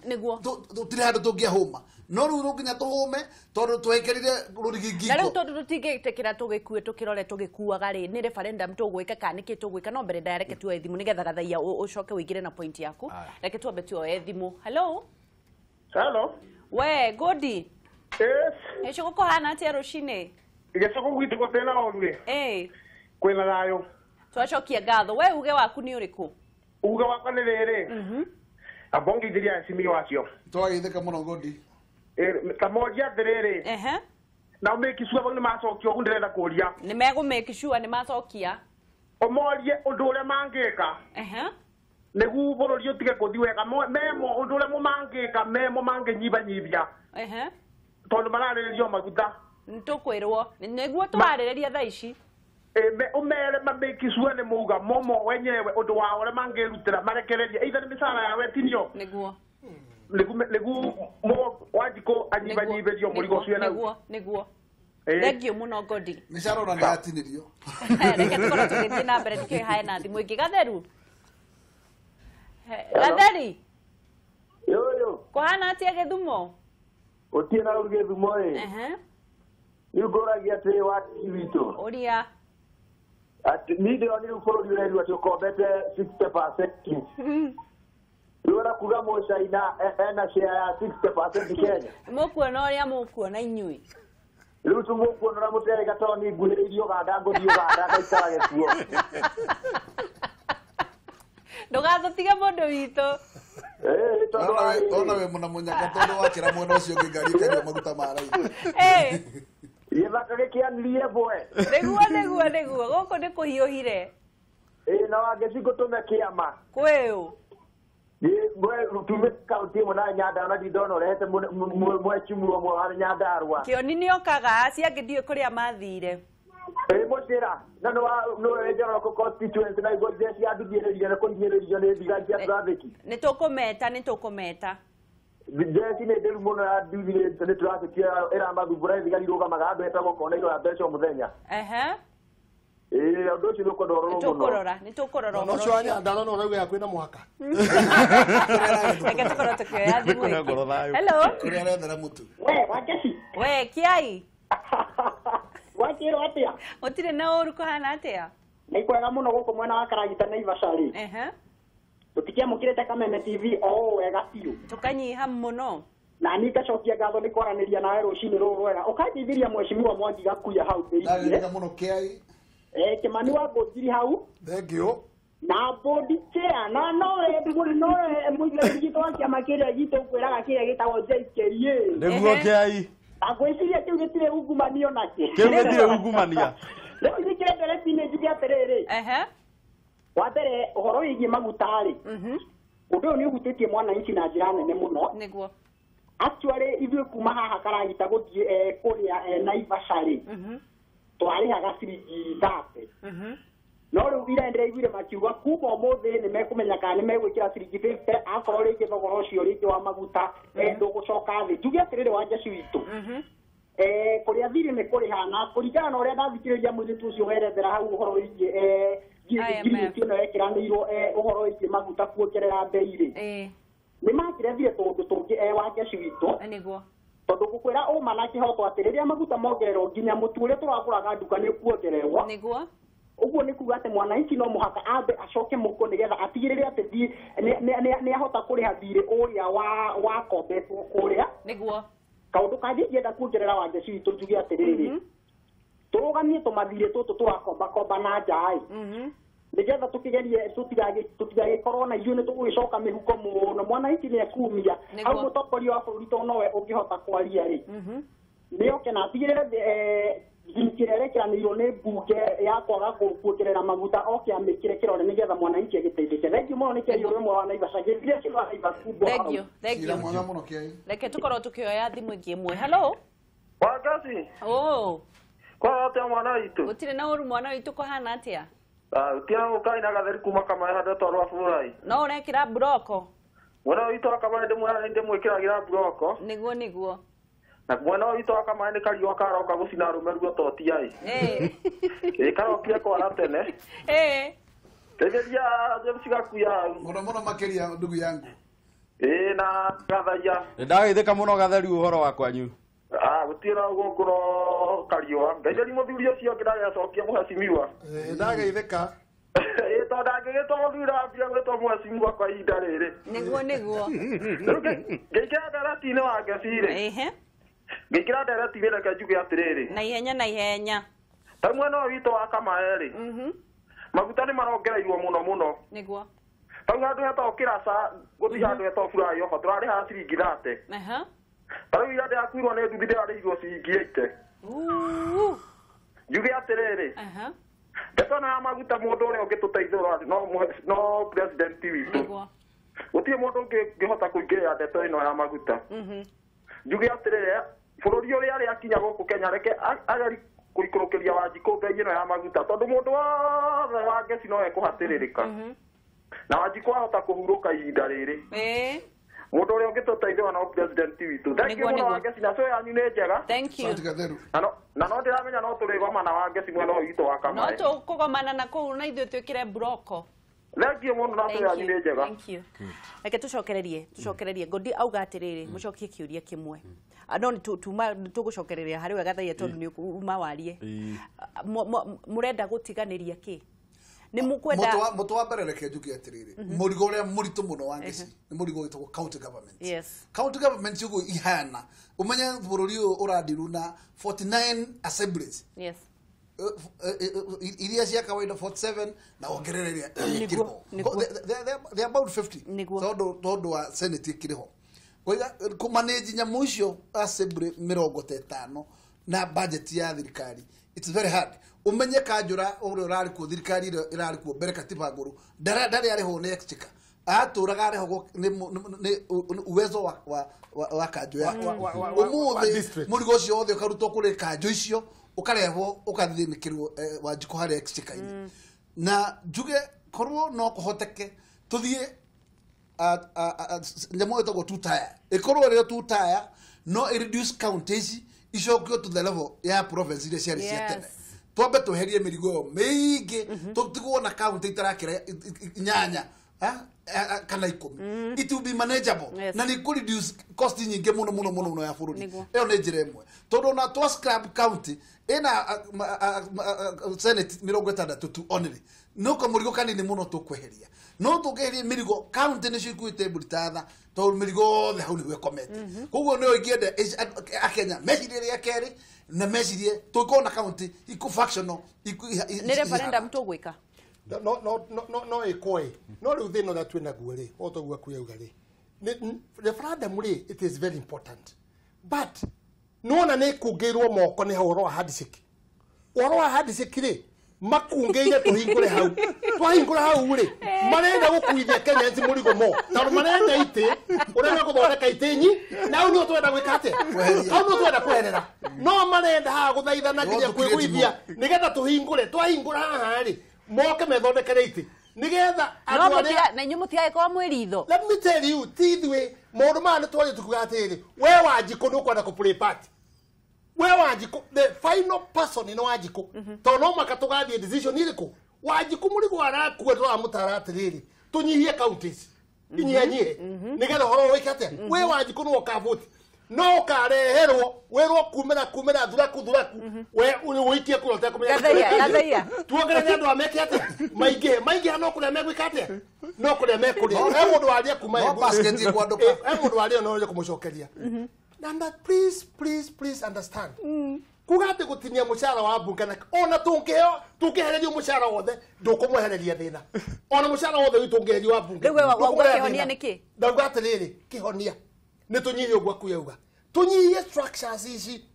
tũtirĩ handũ tũngĩahũma no rĩu no nginya tũhũme tondũ twekĩrire rũrigi ngingo na rĩu tondũ tũtingĩtĩkĩra tũgĩkue tũkĩrore tũgĩkuaga rĩ nĩ referendum tũgwĩka kana nĩkĩ tũgwĩka no mbere ndaya reke tuoe thimũ nĩgetha Gathaia ũcoke ũingĩre na point yaku reke twambe tuoe thimũ. Hello. Hello. We Godi. Yes. Gĩcũgũ kũhana atĩa rũcinĩ? Gĩcũgũ gwitũ gũtirĩ ũru rĩ. Kwĩna thayũ. Twacokia ngatho. We uge waku nĩ ũrĩkũ? Uge wakwa nĩ rĩrĩ. Amba ngeithĩria acimi wacio. Twageithĩka mũno Godi. Ta moria atĩrĩrĩ. Na ũmĩki sure bau nĩ macokia ũguo ndĩrenda kũria. Nĩ megũmĩki sure nĩ macokia. Ũmorie ũndũ ũrĩa mangĩka. Nĩguo bũrũri ũtige kũthiĩ wega memo ũndũ ũrĩa mangĩka memo mangĩnyibanyibia. Tondũ mararĩrĩrio maguta. Nĩtũkwĩrwo nĩguo tũrarĩrĩria thaa ici. Ũmere mamĩki sure nĩ mauga momo wenyewe ũndũ wao ũrĩa mangĩrutĩra marekererie either nĩ mĩcara yao ĩtinio. Nĩguo. Nĩguo Wanjikũ anyibanyibĩrio mũrigo ũcio naguo. Nĩguo. Thank you mũno Godi. Mĩcara ona nĩ yatinĩrio. Reke tũkorwo tũgĩthiĩ na mbere ndikĩũĩ hae na thimũ ĩngĩ. Gatheru. Gatheri. Yoyo. Kũhana atĩa Gĩthumo? Gũtirĩ na ũru Gĩthumo ĩ. Rĩu ngũragia atĩrĩ wa witũ. Ũria. Atĩ niĩ ndĩronire bũrũri ũrerirwo atĩ ũkombete 60%. Rĩu ona kuga Mũcaina ena share ya 60% Kenya. Mũkuona ũrĩa mũkuona inyuĩ. Rĩu tũmũkuona ũrĩa mũterega tondũ nĩ nguhĩrĩirie Ũganda ngũthiĩ Ũganda ngaikarage kuo. Ndũgatũtige mũndũ witũ. Ona we mũna mũnyaka tondũ wakĩra mwena ũcio ũngĩ ngari ĩkanyua maguta ma raithi. Gĩthaka gĩkĩanirie mbwe. Nĩguo nĩguo nĩguo gũkũ nĩ kũhiũhire. Ĩĩ na Wangeci ngũtũme kĩama. Kwĩũ? Tume kaunti ĩmwe na Nyandarua na ndindona ũrehete mwechimua ũmwe wa Nyandarua. Kĩoni nĩokaga acio angĩ ndiũĩ kũrĩa mathire. Ĩĩ mũcĩra na nĩwe Njoroko constituency na igua jeshi ya nduthĩrĩrio nĩ kũhinyĩrĩrio nĩ thigari cia traffic. Nĩtũkũmeta nĩtũkũmeta. Jeshi nĩ ndĩru mũno ya nduthi nĩ traffic ĩramathumbũra thigari irũgamaga handũ hetagwo kona iroya mbeca o mũthenya. Ĩĩ ũndũ ũcio nĩ ũkwenda ũrorwo mũno. Nĩtũkũrora nĩtũkũrora ũhoro ũcio. Wa Nyandarua no ũrauga hakuhĩ na mũhaka. Reke tũkorwo tũkĩoya thimũ ĩngĩ. Hello. Kũrĩa arethera mũtu. We Wangeci. We Kĩai. Gwakĩrwo atĩa? Gũtirĩ na ũru kũhana atĩa? Nĩ kwega mũno gũkũ mwena wa Karagita Naivasha rĩ. Tũtikĩamũkĩrĩte Kameme TV o ũũ wega biũ. Tũkanyiha mũno. Na niĩ ngacokia ngatho nĩ kwaranĩria nawe rũcinĩ rũrũ rwega. Ũkandeithĩria mheshimiwa Mwangi Gakuya hau thĩinĩ. Ndageithĩka mũno Kĩai. Kĩmani wa Ngũnjiri hau. Thank you. Na board chair na nowe nowe mũiganĩri witũ wa kĩama kĩrĩa gitũ ngwĩraga kĩrĩa gĩtagwo JKA. Nĩguo Kĩai. Ngwĩciria kĩu gĩtirĩ ungumania onakĩ. Kĩu gĩtirĩ ungumania. Rĩu njĩkĩre ndereti-inĩ njuge atĩrĩrĩ. Wa mbere ũhoro wĩgiĩ maguta rĩ. Ũndũ ũyũ nĩ ũhutĩtie mwananchi na njĩra nene mũno. Nĩguo. Actually ithuĩ kuma haha Karagita gũthiĩ kũrĩa Naivasha rĩ. Twarĩhaga ciringi 30. No rĩu ira ndĩraiguire makiuga kuma ũmũthĩ nĩ mekũmenya kana nĩ megwĩkĩra ciringi 50 akorwo rĩngĩ thogora ũcio rĩngĩ wa maguta ndũgũcoka thĩ. Njuge atĩrĩrĩ Wangeci witũ. Kũrĩa thirĩ nĩ kũrĩha na kũringana na ũrĩa ndathikĩrĩria mũirĩtu ũcio werethera hau ũhoro wĩgiĩ ngirimiti ĩno yekĩranĩirwo ũhoro wĩgiĩ maguta kuongerera mbei rĩ. Nĩ makĩrethire tũũndũ tũngĩ Wangeci witũ. Nĩguo. Tondũ ngũkwĩra ũma na kĩhoto atĩ rĩrĩa maguta mongererwo nginya mũtu ũrĩa tũragũraga nduka nĩ ũkuongererwo. Nĩguo. Ũguo nĩ kuga atĩ mwananchi no mũhaka ambe acoke mũhuko nĩgetha atigĩrĩre atĩ nĩ ahota kũrĩha thirĩ ũrĩa wakombetwo kũrĩa. Nĩguo. Kaũndũ kangĩ ingĩenda kuongerera Wangeci witũ njuge atĩrĩrĩ. Tũrũgamie tũmathirĩ tũtũ tũrakombakomba na nja ĩ. Nĩgetha tũkĩgerie tũtigagĩkorwo na ithuĩ nĩ tũgũgĩcoka mĩhuko mũno mwananchi nĩ ekumia. Hau mũtongoria wa bũrũri tondũ nowe ũngĩhota kwaria rĩ. Nĩ oke na atigĩrĩre kĩrĩa ĩrekĩranĩirwo nĩ mbunge ya kwaga kuongerera maguta oke amĩkĩre kĩrore nĩgetha mwananchi agĩteithĩke. Thengiũ mũno nĩ Kĩai ũrĩ ũmwe wa Naivasha. Gĩthire kĩrĩ wa Naivasha kumbwo hau. Thengiũ, thengiũ. Mwega mũno Kĩai. Reke tũkorwo tũkĩoya thimũ ĩngĩ ĩmwe. Hello. Wangeci. Oh. Kwa atĩa mwana witũ? Gũtirĩ na ũru mwana witũ kũhana atĩa? Gũtirĩ ũkai na gatheri kuma Kamae handũ hetagwo rwa Bũrai. No ũrekĩra mburoko? Mwena witũ wa Kamae ndĩmwĩkĩragĩra mburoko. Nĩguo nĩguo. Na mwena witũ wa Kamae nĩ kariũa karoka gũcina arũme ruo totia ĩ. Ĩ karokire kwara tene. Tegeria James Gakuya. Mũno mũno makĩria ndugu yangu. Ĩ na Gathaia. Nĩndagĩthĩka mũno Gatheri ũhoro wa kwanyu. Gũtirĩ na gũkũro kariũa. Ngeithĩria mũthuri ũcio ũngĩ ndagacokia mũhecimiwa. Ndageithĩka. Ĩ tondũ ndangĩgĩtwo mũthuri ambia gwĩtwo mũhecimiwa kwa ihinda rĩrĩ. Nĩguo nĩguo. Ngĩingĩra ndereti-inĩ Wangeci rĩ. Ngĩingĩra ndereti-inĩ reke njuge atĩrĩrĩ. Na ihenya na ihenya. Ta mwena ũyũ witũ wa Kamae rĩ. Maguta nĩ marongereirwo mũno mũno. Nĩguo. Ta rĩu handũ hetagwo Kĩraca gũthiĩ handũ hetagwo Flyover tũrarĩhaga ciringi 30. Ta rĩu ira ndĩrakuirwo nĩ nduthi ndĩrarĩhirwo ciringi 80. Njuge atĩrĩrĩ. Ndeto ĩno ya maguta mũndũ ũrĩa ũngĩtũteithũra no president witũ. Gũtirĩ mũndũ ũngĩhota kũingĩrĩra ndeto ĩno ya maguta. Njuge atĩrĩrĩ bũrũri ũrĩa arĩ akinya gũkũ Kenya reke ageri kũikũrũkĩria Wanjikũ mbei ĩno ya maguta tondũ mũndũ wothe wa ngeci no ekũhatĩrĩrĩka. Na Wanjikũ ahota kũhurũka ihinda rĩrĩ. Mũndũ ũrĩa ũngĩtũteithũra no president witũ. Thank you mũno Wangeci na show yanyu nĩ njega. Thank you. Na no ndĩramenya no tũrĩgomana Wangeci mwena ũyũ witũ wa Kamae. No tũkũgomana na kũu na ithuĩ twĩkĩre mburoko. Thank you mũno na yanyu nĩ njega. Thank you. Reke tucokererie Ngodi auga atĩrĩrĩ mũcokie kĩũria kĩmwe. No tuma tũgũcokereria harĩ we Gathaia tondũ nĩ uma warie. Mũrenda gũtiganĩria kĩ? Nĩ mũkwenda Mũtũ wa mbere reke njuge atĩrĩrĩ mũrigo ũrĩa mũritũ mũno wa ngeci nĩ mũrigo wĩtagwo county government. Yes. County government ũguo ihana ũmenye bũrũri ũyũ ũrandirwo na 49 assemblies. Yes. Iria cia kawaida 47 na ongerere iria ikĩrĩho. They are about 50 tondũ wa senate ikĩrĩho. Koiga kũmanage nyamũ icio assembly 50 na budget ya thirikari it's very hard. Umenye kanjura ũrĩa ũrarĩ kuo thirikari ĩrĩa ĩrarĩ kuo mbere katiba ngũrũ ndarĩ arĩhwo nĩ exchequer atũraga arĩhagwo nĩ uwezo wa kanjũ yake. Ũmũthĩ mũrigo ũcio wothe ũkarutwo kũrĩ kanjũ icio ũkarehwo ũkathĩnĩkĩrwo Wanjikũ harĩa exchequer-inĩ. Na njuge korwo no kũhoteke tũthiĩ nyamũ ĩtagwo two tier ĩkorwo ĩrĩ two tier no ĩreduce county ici icokio to the level ya province iria ciarĩ cia tene. Twambe tweherie mĩrigo ĩyo mĩingĩ tũtigwo na county itarakĩra 8 kana 10. It will be manageable. Na nĩ kũ reduce cost nyingĩ mũno mũno mũno mũno ya bũrũri. Ĩyo nĩ njĩra ĩmwe tondũ na twa scrap county ĩna senate 60 tu only no kamũrigo kanini mũno tũkweheria no tũngĩeheria mĩrigo county nĩcio ikuĩte mbũri ta tha tondũ mĩrigo yothe hau nĩguo ĩkomete. Koguo nĩyo ingĩenda Akenya mecirie rĩa kerĩ na mecirie tũngĩkorwo na county iku functional nĩ referendum tũgwĩka no ĩkwo ĩ no rĩu thĩna ũrĩa twĩ naguo rĩ o toguo akuauga rĩ referendum rĩ it is very important but nĩwona nĩ kũngĩirwo moko nĩ ũhoro wa handshake. Ũhoro wa handshake rĩ makungĩire tũhingũre hau twahingũra hau rĩ marenda gũkuithia Kenyans mũrigo mo tondũ marenda itĩ ũrĩa megũthondeka itĩ nyi na hau nĩho twenda gwĩka atĩa hau nĩho twenda kweherera no marenda haha gũthaithana nginya kwĩgũithia nĩgetha tũhingũre twahingũra haha rĩ moke methondekere itĩ nĩgetha andũ arĩa na inyuĩ mũtigagĩkorwo mwĩ ritho. Let me tell you ti ithuĩ maũndũ maya nĩ twaria tukiuga atĩrĩrĩ we Wanjikũ nĩ ũkwenda kũ play part we Wanjikũ the final person nĩ Wanjikũ tondũ no maka tũgathiĩ decision ĩrĩkũ Wanjikũ mũrigo arakua tũramũtara atĩrĩrĩ tũnyihie counties inyihanyihie nĩgetha ũhoro wĩke atĩa we Wanjikũ nĩwe ũkavoti no ũkareherwo wĩrwo kumĩra thuraku we ũikie kura ũtekũmenya tuongerere andũ a meke atĩa maingĩhe no kũrĩa megwĩka atĩa no kũrĩa mekũrĩa he mũndũ waria kuma he mũndũ waria no ũrĩa kũmũcokeria. And please, please, please understand. Kuga atĩ gũtinia mũcara wa mbunge na ona tũngĩhererio mũcara wothe ndũkũmwehereria thĩna ona mũcara wothe witũ ũngĩhererio wa mbunge. Rĩu wauga kĩhonia nĩ kĩ? Ndauga atĩrĩrĩ kĩhonia nĩ tũnyihie ũguo akuauga tũnyihie structures ici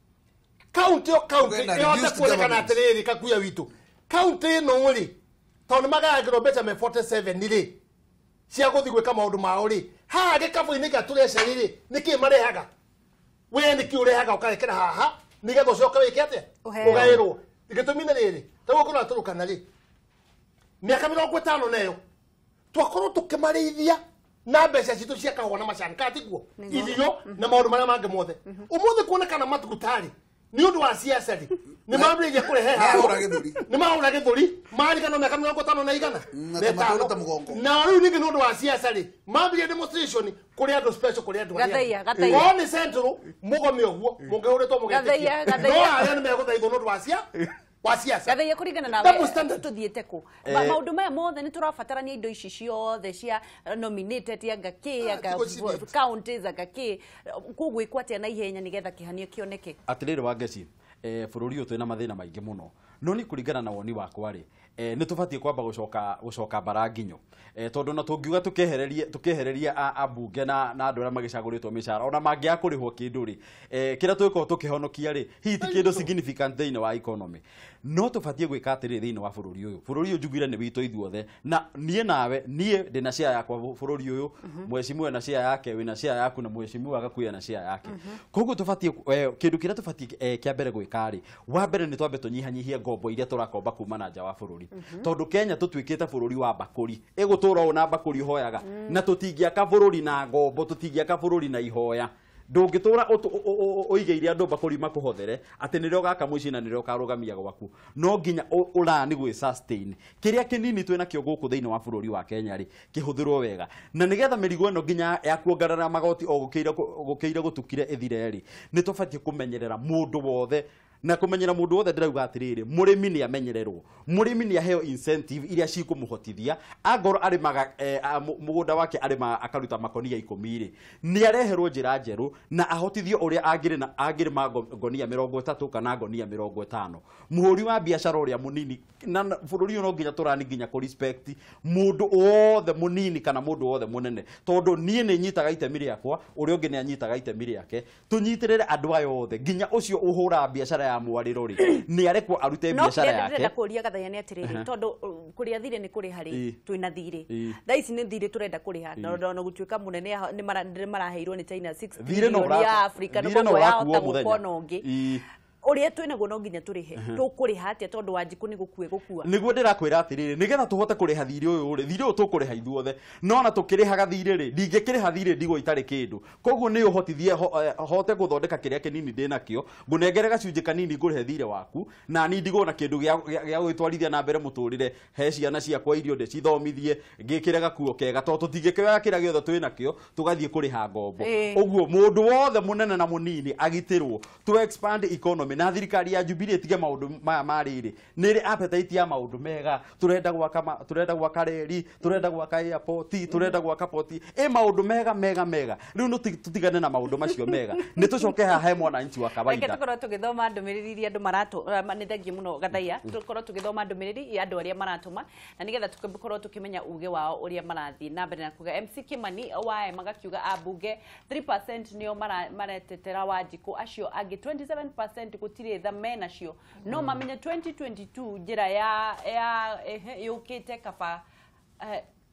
county o county ĩhote kuonekana atĩrĩrĩ Kakuya witũ county ĩno rĩ tondũ nĩ magayagĩrwo mbeca me 47 rĩ cia gũthiĩ gwĩka maũndũ mao rĩ haha gĩkabũ-inĩ gĩa tũreca rĩ nĩkĩ marehaga we nĩkĩ ũrehaga ũkarekera haha nĩgetha ũcoke wĩke atĩa ũgaĩrwo gĩtũmi nĩ rĩrĩ taguo kũrĩa tũrũkana rĩ mĩaka 50 na ĩyo twakorwo tũkĩmarĩithia na mbeca citũ cia kahũa na macani kana tiguo irio na maũndũ marĩa mangĩ mothe ũmũthĩ kuonekana matugutarĩ nĩ ũndũ wa siasa rĩ nĩ mambĩrĩria kũrehe haro nĩ mahũra gĩthũri marigano mĩaka 50 na igana na rĩu ningĩ nĩ ũndũ wa siasa rĩ mambĩrĩria demonstration kũrĩ andũ special kũrĩ andũ arĩa angĩ nĩ central mũgome ũguo mũngĩhũrĩtwo mũgetĩkia no arĩa nĩ megũthaithwo nĩ ũndũ wa siasa Gathaia kũringana nawe tũthiĩte kũ maũndũ maya mothe nĩ tũrabatarania indo ici ciothe cia nominated anga kĩ anga counties anga kĩ kũgwĩkwo atĩa na ihenya nĩgetha kĩhanio kĩoneke. Atĩrĩrĩ Wangeci bũrũri ũyũ twĩna mathĩna maingĩ mũno no ni kũringana na woni wakwa rĩ nĩ tũbatiĩ kwamba gũcoka mbara nginyo tondũ na tũngiuga tũkĩehereria ambunge na andũ arĩa magĩcagũrĩtwo mĩcara ona mangĩaga kũrĩhwo kĩndũ rĩ kĩrĩa tũgĩkorwo tũkĩhonokia rĩ hihi ti kĩndũ significant thĩinĩ wa economy no tũbatiĩ gwĩka atĩrĩrĩ thĩinĩ wa bũrũri ũyũ bũrũri ũyũ njugire nĩ witũ ithuothe na niĩ nawe niĩ ndĩna share yakwa bũrũri ũyũ mheshimiwa na share yake wĩna share yaku na mheshimiwa Gakuya na share yake koguo tũbatiĩ kĩndũ kĩrĩa tũbatiĩ kĩa mbere gwĩka rĩ wa mbere nĩ twambe tũnyihanyihie ngombo iria tũrakomba kuma na nja wa bũrũri tondũ Kenya tũtuĩkĩte bũrũri wa mbakũri ĩgũtũra ũũ na mbakũri ũhoyaga na tũtingĩaka bũrũri na ngombo tũtingĩaka bũrũri na ihoya Ndũngĩtũra ũigĩire andũ mbakũri makũhothere atĩ nĩrĩo gaka mũciĩ na nĩrĩo karũgamia gwaku. No nginya ũrani gwĩ sustain. Kĩrĩa kĩnini twĩ nakĩo gũkũ thĩinĩ wa bũrũri wa Kenya rĩ, kĩhũthĩrwo wega. Na nĩgetha mĩrigo ĩno nginya ya kuongerera magoti o gũkĩire gũtukire ĩthire rĩ, nĩ tũbatiĩ kũmenyerera mũndũ wothe. Na kumenyera mundu wothe ndirauga atiriri, murimi ni amenyererwo, murimi ni aheo incentive iria cikumuhotithia. Angorwo arimaga mugunda wake arimaga akaruta makonia 10 ri, ni areherwo njira njeru na ahotithio uria angirima ngonia 30 kana ngonia 50. Muhuri wa biacara uria munini na bururi uyu no nginya turani nginya ku respect mundu wothe munini kana mundu wothe munene, tondu nie ni nyitaga itemi riakwa, uria ungi ni anyitaga itemi riake. Tunyitirire andu aya othe nginya ucio uhura biacara ya mwariro ri ni arekwo arute biacara yake. No ndĩrenda kũria Gathaiya nĩ atĩrĩrĩ, tondũ kũrĩa thirĩ nĩ kũrĩha rĩ, twĩna thirĩ thaa ici nĩ thirĩ tũrenda kũrĩha, na gũtuĩka mũnene nĩ maraheirwo nĩ China 6 billion ya Africa, no koguo yahota gũkwo na ũngĩ ũrĩa twĩnaguo no nginya tũrĩhe. Tũkũrĩha atĩa tondũ Wanjikũ nĩ gũkue gũkua? Nĩguo ndĩrakwĩra atĩrĩrĩ, nĩgetha tũhote kũrĩha thirĩ ũyũ rĩ, thirĩ ũyũ tũkũrĩha ithuothe, no ona tũkĩrĩhaga thirĩ rĩ, ndingĩkĩrĩha thirĩ ndigwo itarĩ kĩndũ. Koguo nĩ ũhotithie hote gũthondeka kĩrĩa kĩnini ndĩnakĩo, ngũnengere gacunjĩ kanini ngũrĩhe thirĩ waku, na niĩ ndigwo na kĩndũ gĩa gwĩtwarithia na mbere mũtũrĩre, he ciana ciakwa irio ndĩcithomithie, ngĩkĩre gakuo kega, tondũ tũtingĩkĩoya kĩrĩa gĩothe twĩnakĩo tũgathiĩ kũrĩha ngombo. Ũguo mũndũ wothe mũnene na mũnini agitĩrwo, to expand economy. Na thirikari ya Jubilee tige maundu maya mariri, nĩ ĩrĩ appetite ya maundu mega. Turenda gwaka, turenda gwaka reri, turenda gwaka airport, turenda gwaka port, ĩ maundu mega mega mega. Rĩu no tutigane na maundu macio mega, nĩ tũcoke haha he mwananchi wa kawaida. Reke tũkorwo tũgĩthoma ndũmĩrĩri iria andũ maratũma. Nĩ thengiũ mũno Gathaiya, tũkorwo tũgĩthoma ndũmĩrĩri ya andũ arĩa maratũma, na nĩgetha tũkorwo tũkĩmenya uge wao ũrĩa marathiĩ na mbere na kuga. MC Kimani wa magakiuga ambunge 3% nĩo maretetera Wanjikũ, acio angĩ 27% gũtirĩ tha menacio, no mamenye 2022 njĩra ya yũkĩte kaba,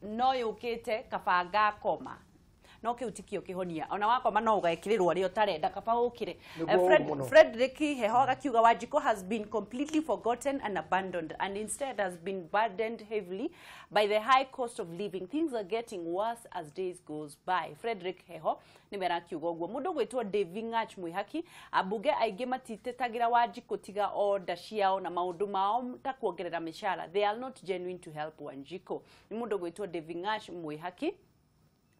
no yũkĩte kaba ngakoma, no kĩu tikio kĩhonia, ona wakoma no ũgekĩrĩrwo arĩa ũtarenda kaba ũkĩre. Frederick Heho agakiuga Wanjikũ has been completely forgotten and abandoned, and instead has been burdened heavily by the high cost of living. Things are getting worse as days goes by. Frederick Heho nĩwe arakiuga ũguo. Mũndũ gwĩtwo Davy Ng'ach Mwĩhaki, ambunge aingĩ matitetagĩra Wanjikũ tiga order ciao na maũndũ mao ta kuongerera mĩcara. They are not genuine to help Wanjikũ. Nĩ mũndũ gwĩtwo Davy Ng'ach Mwĩhaki.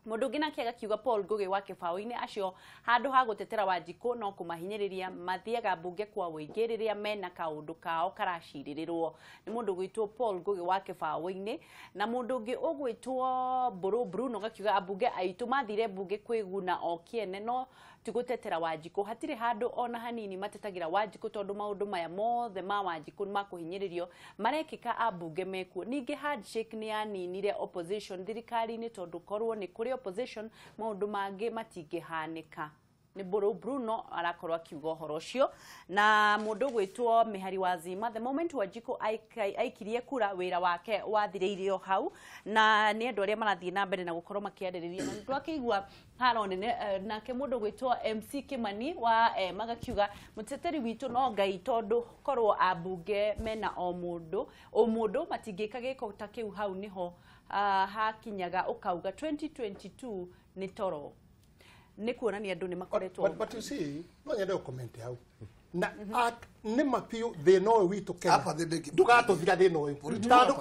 Mũndũ ũngĩ nake agakiuga Paul Ngugi wa Kĩbaũ-inĩ, acio handũ ha gũtetera Wanjikũ no kũmahinyĩrĩria mathiaga mbunge kwa ũingĩ rĩrĩa mena kaũndũ kao karacirĩrĩrwo. Nĩ mũndũ ũgwĩtwo Paul Ngugi wa Kĩbaũ-inĩ. Na mũndũ ũngĩ ũgwĩtwo Mbũrũ Bruno gakiuga ambunge aitũ mathire mbunge kwĩguna o kĩene no ti gũtetera Wanjikũ. Hatirĩ handũ ona hanini matetagĩra Wanjikũ tondũ maũndũ maya mothe ma Wanjikũ ma kũhinyĩrĩrio marekĩka ambunge mekuo. Ningĩ handshake nĩ yaninire opposition thirikari-inĩ tondũ korwo nĩ kũrĩ opposition maũndũ mangĩ matingĩhanĩka. Nĩ Mbũrũ Bruno arakorwo akiuga ũhoro ũcio. Na mũndũ ũgwĩtwo Mĩhari wa Zima, the moment Wanjikũ aikirie kura wĩra wake wathirĩire o hau, na nĩ andũ arĩa marathiĩ na mbere na gũkorwo makĩarĩrĩria. Na twakĩigua haro nene nake mũndũ ũgwĩtwo MC Kimani wa magakiuga mũteteri witũ no Ngai, tondũ korwo ambunge mena o mũndũ o mũndũ matingĩka gĩko ta kĩu, hau nĩho hakinyaga ũkauga 2022 nĩ toro. Nĩ kuonania andũ nĩ makoretwo. But you see, no nyende gũcomment hau na nĩ ma biũ thĩna ũyũ witũ Kenya ndũgatũthira thĩna ũyũ, tondũ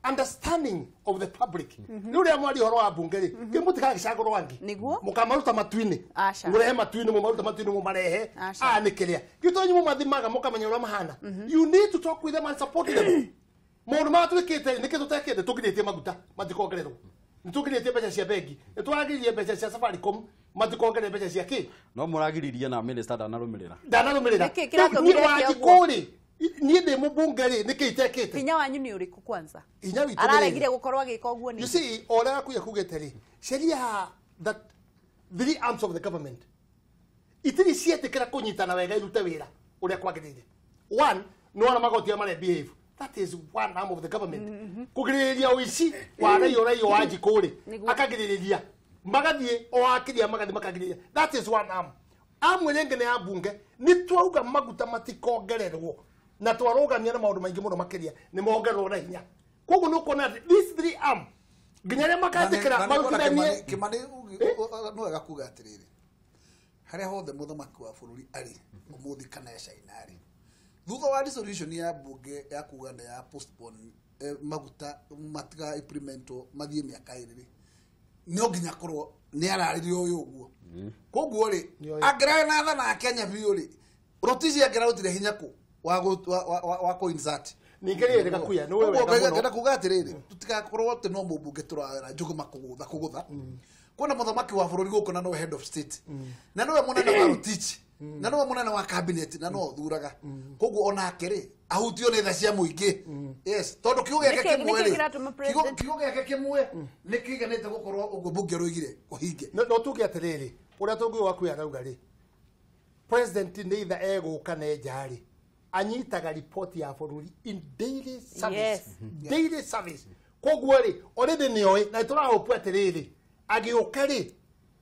understanding of the public. Rĩu rĩrĩa mwaria ũhoro wa mbunge rĩ, kĩ mũtigagĩcagũrwo angĩ mũkamaruta matu-inĩ, mũrehe matu-inĩ, mũmaruta matu-inĩ, mũmarehe aya nĩ kĩrĩa gĩtonyi mũmathimaga mũkamenya ũrĩa mahana. You need to talk with them and support them. Maũndũ maya twĩkĩte nĩkĩ tũtekĩte? Tũngirĩtie maguta matikongererwo, nĩtũngirĩtie mbeca cia bengi, nĩtwagiririe mbeca cia Safaricom matikongerere mbeca cia kĩ, no mũragiririe na minister ndanarũmĩrĩra. Wanjikũ rĩ, niĩ ndĩ mũmbunge rĩ, nĩkĩ itekĩte? Hinya wanyu nĩ ũrĩkũ kwanza? Hinya witũ araregire gũkorwo agĩka ũguo nĩ. You see, o ũrĩa Gakuya kugĩte rĩ, sheria that three arms of the government itirĩ cietĩkĩra kũnyitana wega irute wĩra ũrĩa kwagĩrĩire. One, nĩ wona magoti marĩa behave. That is one arm of the government. Kũgirĩrĩria ũici wa raia Wanjikũ rĩ, akagirĩrĩria magathiĩ o akĩria magathiĩ makagirĩrĩria. That is one arm. Arm ĩrĩa ĩngĩ nĩ ya mbunge. Nĩ twauga maguta matikongererwo na twarũgamia na maũndũ maingĩ mũno makĩria nĩ mongererwo na hinya. Koguo nĩ ũkuona atĩ these three arm Nginya arĩa makandĩkĩra marutithanie. Kimani no wega kuga atĩrĩrĩ, harĩa hothe mũthamaki wa bũrũri arĩ ũmũthĩ kana e China rĩ, thutha wa resolution ya bunge ya kuga nĩ ya postpone maguta matiga implementwo mathiĩ mĩaka ĩrĩ rĩ, no nginya korwo nĩ ararĩrio ũyũ ũguo. Koguo rĩ, angĩrarĩ na tha na Kenya biũ rĩ, Rotich angĩrarutire hinya kũ wa kũ insert. Ningĩ rĩ Gakuya nĩ wega mũno. Ngenda kuga atĩrĩrĩ, tũtigakorwo atĩ no mũmbunge tũrawĩra Njũgũma kũgũtha. Kwĩna mũthamaki wa bũrũri gũkũ na nowe head of state, na nowe mũnene wa Rotich, na nowe mũnene wa cabinet, na nowe ũthuraga. Koguo onake rĩ ahutio nĩ tha cia mũingĩ. Yes, tondũ kiugo gĩake kĩmwe rĩ, kiugo gĩake kĩmwe nĩ kĩiganĩte gũkorwo ũguo mbunge rũigire kũhinge. No tuge atĩrĩrĩ, ũrĩa tũngiuga Gakuya arauga rĩ, president nĩ itha egũka na nja rĩ, anyitaga report ya bũrũri in daily service. Yes. Daily service. Koguo rĩ, already nĩoĩ na tũrahope atĩrĩrĩ, agĩũka rĩ,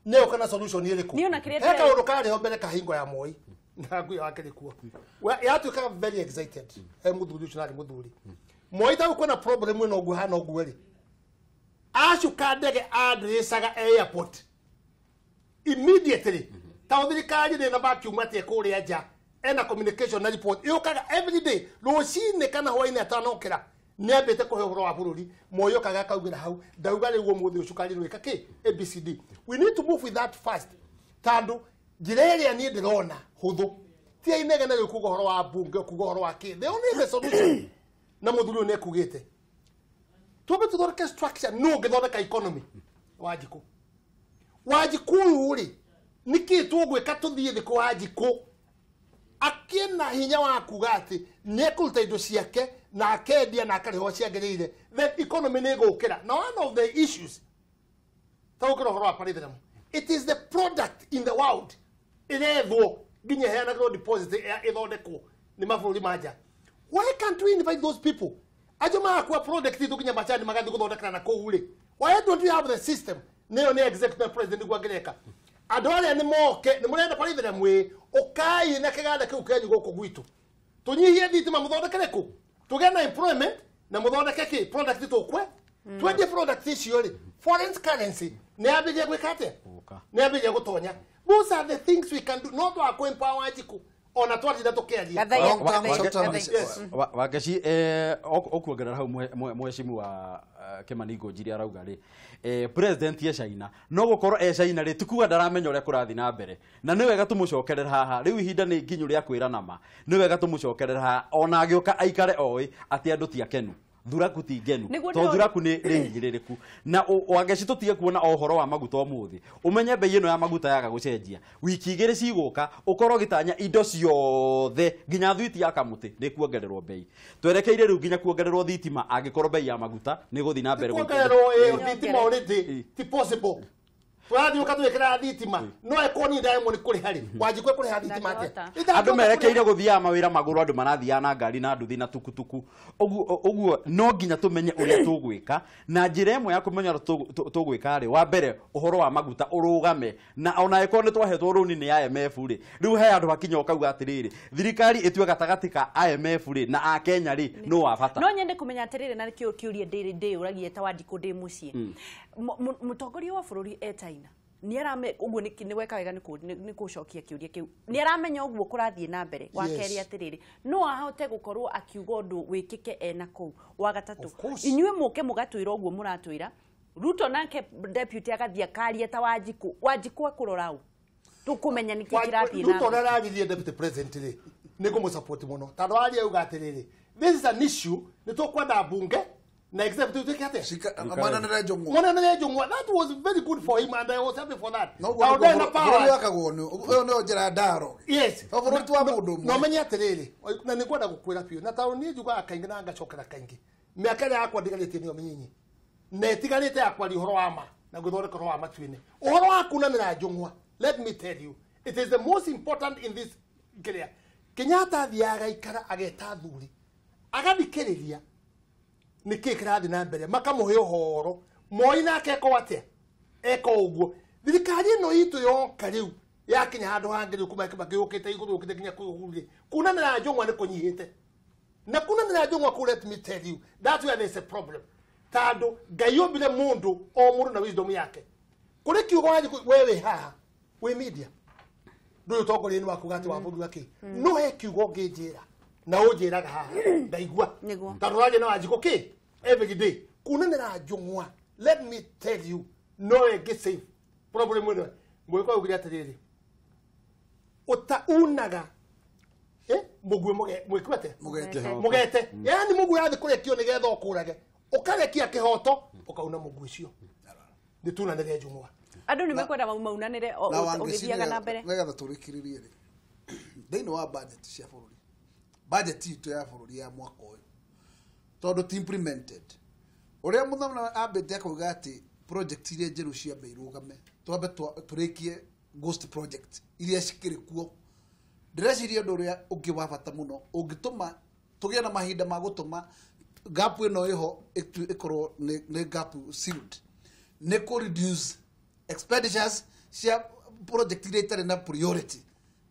nĩoka na solution ĩrĩkũ. He kaũndũ karĩ ho mbere kahingo ya Moi na nguo yake rĩ kuo. Yatuĩkaga very excited. He mũthuri ũcio narĩ mũthuri. Moi ta kwĩna problem ĩno ũguo hana ũguo rĩ, acuka ndege andrĩcaga airport immediately. Ta thirikari rĩ na vacuum atĩ kũrĩa nja ena communication na report yũkaga every day rũcinĩ kana hwainĩ atanokĩra nĩambĩte kũhe ũhoro wa bũrũri. Moi okaga akaugĩra hau ndauga rĩu ũmũthĩ ũcukari rwĩka kĩ ABCD. We need to move with that fast tondũ njĩra ĩrĩa niĩ ndĩrona hũthũ ti inegene rĩu kuga ũhoro wa bunge kuga ũhoro wa kĩ, the only the solution na mũthuri ũyũ nĩekugĩte twambe tũthondeke structure no ũngĩthondeka economy. Wanjikũ ũyũ rĩ, nĩkĩ tũgwĩka tũthiĩ thĩ kwa Wanjikũ akĩna hinya wa kuga atĩ nĩekũruta indo ciake na akendia na akarĩhwo ciagĩrĩire, then economy nĩ ĩgũkĩra. Na one of the issues tagũkĩra ũhoro wa Parithram, it is the product in the world ĩrethwo nginya ĩheanagĩrwo deposit ĩthondekwo nĩ mabũrũri ma nja. Why can't we invite those people acio magakua product itũ nginya macani magathiĩ gũthondekana na kũu rĩ? Why don't we have the system? Nĩyo nĩ executive president nĩguo angĩreka andũ arĩa nĩ moke nĩ mũrenda Parithram ĩ, ũkai na kĩganda kĩu kĩanyu gũkũ gwitũ tũnyihie thitima mũthondekere kũ tũgĩe na employment na mũthondeke kĩ product tũkwe twendie product icio rĩ, foreign currency nĩ yambĩrĩria gwĩka atĩa, nĩ yambĩrĩria gũtonya. Those are the things we can do. No twakũ empower Wanjikũ ona twatinda tũkĩaria. Wangeci ũkuongerera hau mũheshimu wa Kimani Ngũnjiri arauga rĩ, president e China no gũkorwo e China rĩ, ti kuga ndaramenya ũrĩa kũrathiĩ na mbere, na nĩ wega tũmũcokerere haha rĩu ihinda nĩ nginyu rĩa kwĩrana ma, nĩ wega tũmũcokerere haha ona agĩũka aikare oĩ atĩ andũ ti akenu, thuraku ti ngenu, tondũ thuraku nĩ hinyĩrĩrĩku. Na Wangeci tũtige kuona o ũhoro wa maguta ũmũthĩ, ũmenye bei ĩno ya maguta yaga gũcenjia wiki igĩrĩ cigũka, ũkorwo ũgĩtanya indo ciothe nginya thwiti ya kamũtĩ nĩ kuongererwo bei. Twerekeire rĩu nginya kuongererwo thitima angĩkorwo bei ya maguta nĩ gũthiĩ na mbere kuongererwo thitima already ti possible. Tũrathiĩ ũkatwĩkĩra thitima no ĩkorwo niĩ Diamond kũrĩha rĩ, Wanjikũ ekũrĩha thitima atĩa? Andũ merekeire gũthiaga mawĩra magũrũ, andũ marathiaga na ngari na nduthi na tukutuku. Ũguo no nginya tũmenye ũrĩa tũgwĩka, na njĩra ĩmwe ya kũmenya ũrĩa tũgwĩka rĩ, wa mbere ũhoro wa maguta ũrũgame, na ona ĩkorwo nĩ twahetwo rũni nĩ IMF rĩ, rĩu he handũ hakinya ũkauga atĩrĩrĩ, thirikari ĩtue gatagatĩ ka IMF rĩ na Akenya rĩ no wa bata. No nyende kũmenya atĩrĩrĩ, na nĩkĩo kĩũria ndĩyũragia ta Wanjikũ ndĩ mũciĩ, mũtongoria wa bũrũri e China nĩ arame ũguo nĩ weka wega nĩ kũcokia kĩũria kĩu, nĩ aramenya ũguo kũrathiĩ na mbere. Wa kerĩ atĩrĩrĩ, no ahote gũkorwo akiuga ũndũ wĩkĩke ena kũu. Wa gatatũ, inyuĩ mũke mũgatwĩra ũguo mũratwĩra, Ruto nake deputy agathiĩ akaria ta Wanjikũ, Wanjikũ akũrora ũ tũkũmenya nĩkĩ kĩrathiĩ na Ruto ũrĩa araririe deputy president rĩ, nĩ ngũmũsupport mũno tondũ aria auga atĩrĩrĩ, this is an issue nĩ tũkwenda mbunge na executive tuweke atĩa Mwananĩre Njũng'wa. Mwananĩre Njũng'wa, that was very good for him and I was happy for that. No guo bũrũri wakagwo nĩ ũyũ nĩyo njĩra dialogue. Yes. To bũrũri ti wa mũndũ ũmwe. No menye atĩrĩrĩ, na nĩ ngwenda gũkwĩra biũ, na tondũ niĩ njugaga kaingĩ na ngacokera kaingĩ, mĩaka ĩrĩa yakwa ndigarĩtie nĩyo mĩnyinyi na ĩtigarĩte ya kwaria ũhoro wa ma na gwĩthondeka ũhoro wa matu-inĩ. Ũhoro wa kunanĩra Njũng'wa, let me tell you, it is the most important in this kĩrĩa. Kenyatta athiaga agaikara ageta athuri agathikĩrĩria nĩkĩĩ kĩrathiĩ na mbere, makamũhe ũhoro. Moi nake eko atĩa? Eko ũguo. Thirikari ĩno itũ yoka rĩu yakinya handũ hangĩ rĩu kuma Kibaki yũkĩte igũrũ yũkĩte nginya kwĩ Uhuru rĩ, kunanĩra Njũng'wa nĩ kũnyihĩte. Na kunanĩra Njũng'wa kũu, let me tell you, that's where there's a problem. Tondũ Ngai ombire mũndũ o mũndũ na wisdom yake. Kũrĩ kiugo wanjikũ we wĩ haha wĩ media. Ndũyũ ũtongoria-inĩ waku gati wa bũrũri wa kĩ. No he kiugo ũngĩnjĩra na ũnjĩraga haha ndaigua. Tondũ ũraria na Wanjikũ kĩ every day. Kunanĩra njũng'wa, let me tell you, no ĩngĩ safe. Problem ĩno mwĩko augire atĩrĩrĩ, ũtaunaga mũguĩ mwĩkũ atĩa? Mũgete. Yaani mũguĩ yathi kũrekio nĩgetha ũkũrage, ũkarekia kĩhoto ũkauna mũguĩ ũcio. Nĩ tunanĩre njũng'wa. Andũ nĩ mekwenda maunanĩre ũgĩthiaga na mbere. Nĩgetha tũrĩkĩrĩrie rĩ, thĩinĩ wa budget cia bũrũri, budget itũ ya bũrũri ya mwaka ũyũ, tondũ ti implemented, ũrĩa mũthamaki ambĩte akauga atĩ project iria njerũ ciambe irũgame, twambe tũrĩkie ghost project iria cikĩrĩ kuo. Ndĩreciria ũndũ ũrĩa ũngĩ wa bata mũno ũngĩtũma tũgĩe na mahinda ma gũtũma gap ĩno ĩho ĩkorwo nĩ gap sealed, nĩ kũ reduce expenditures cia project iria itarĩ na priority,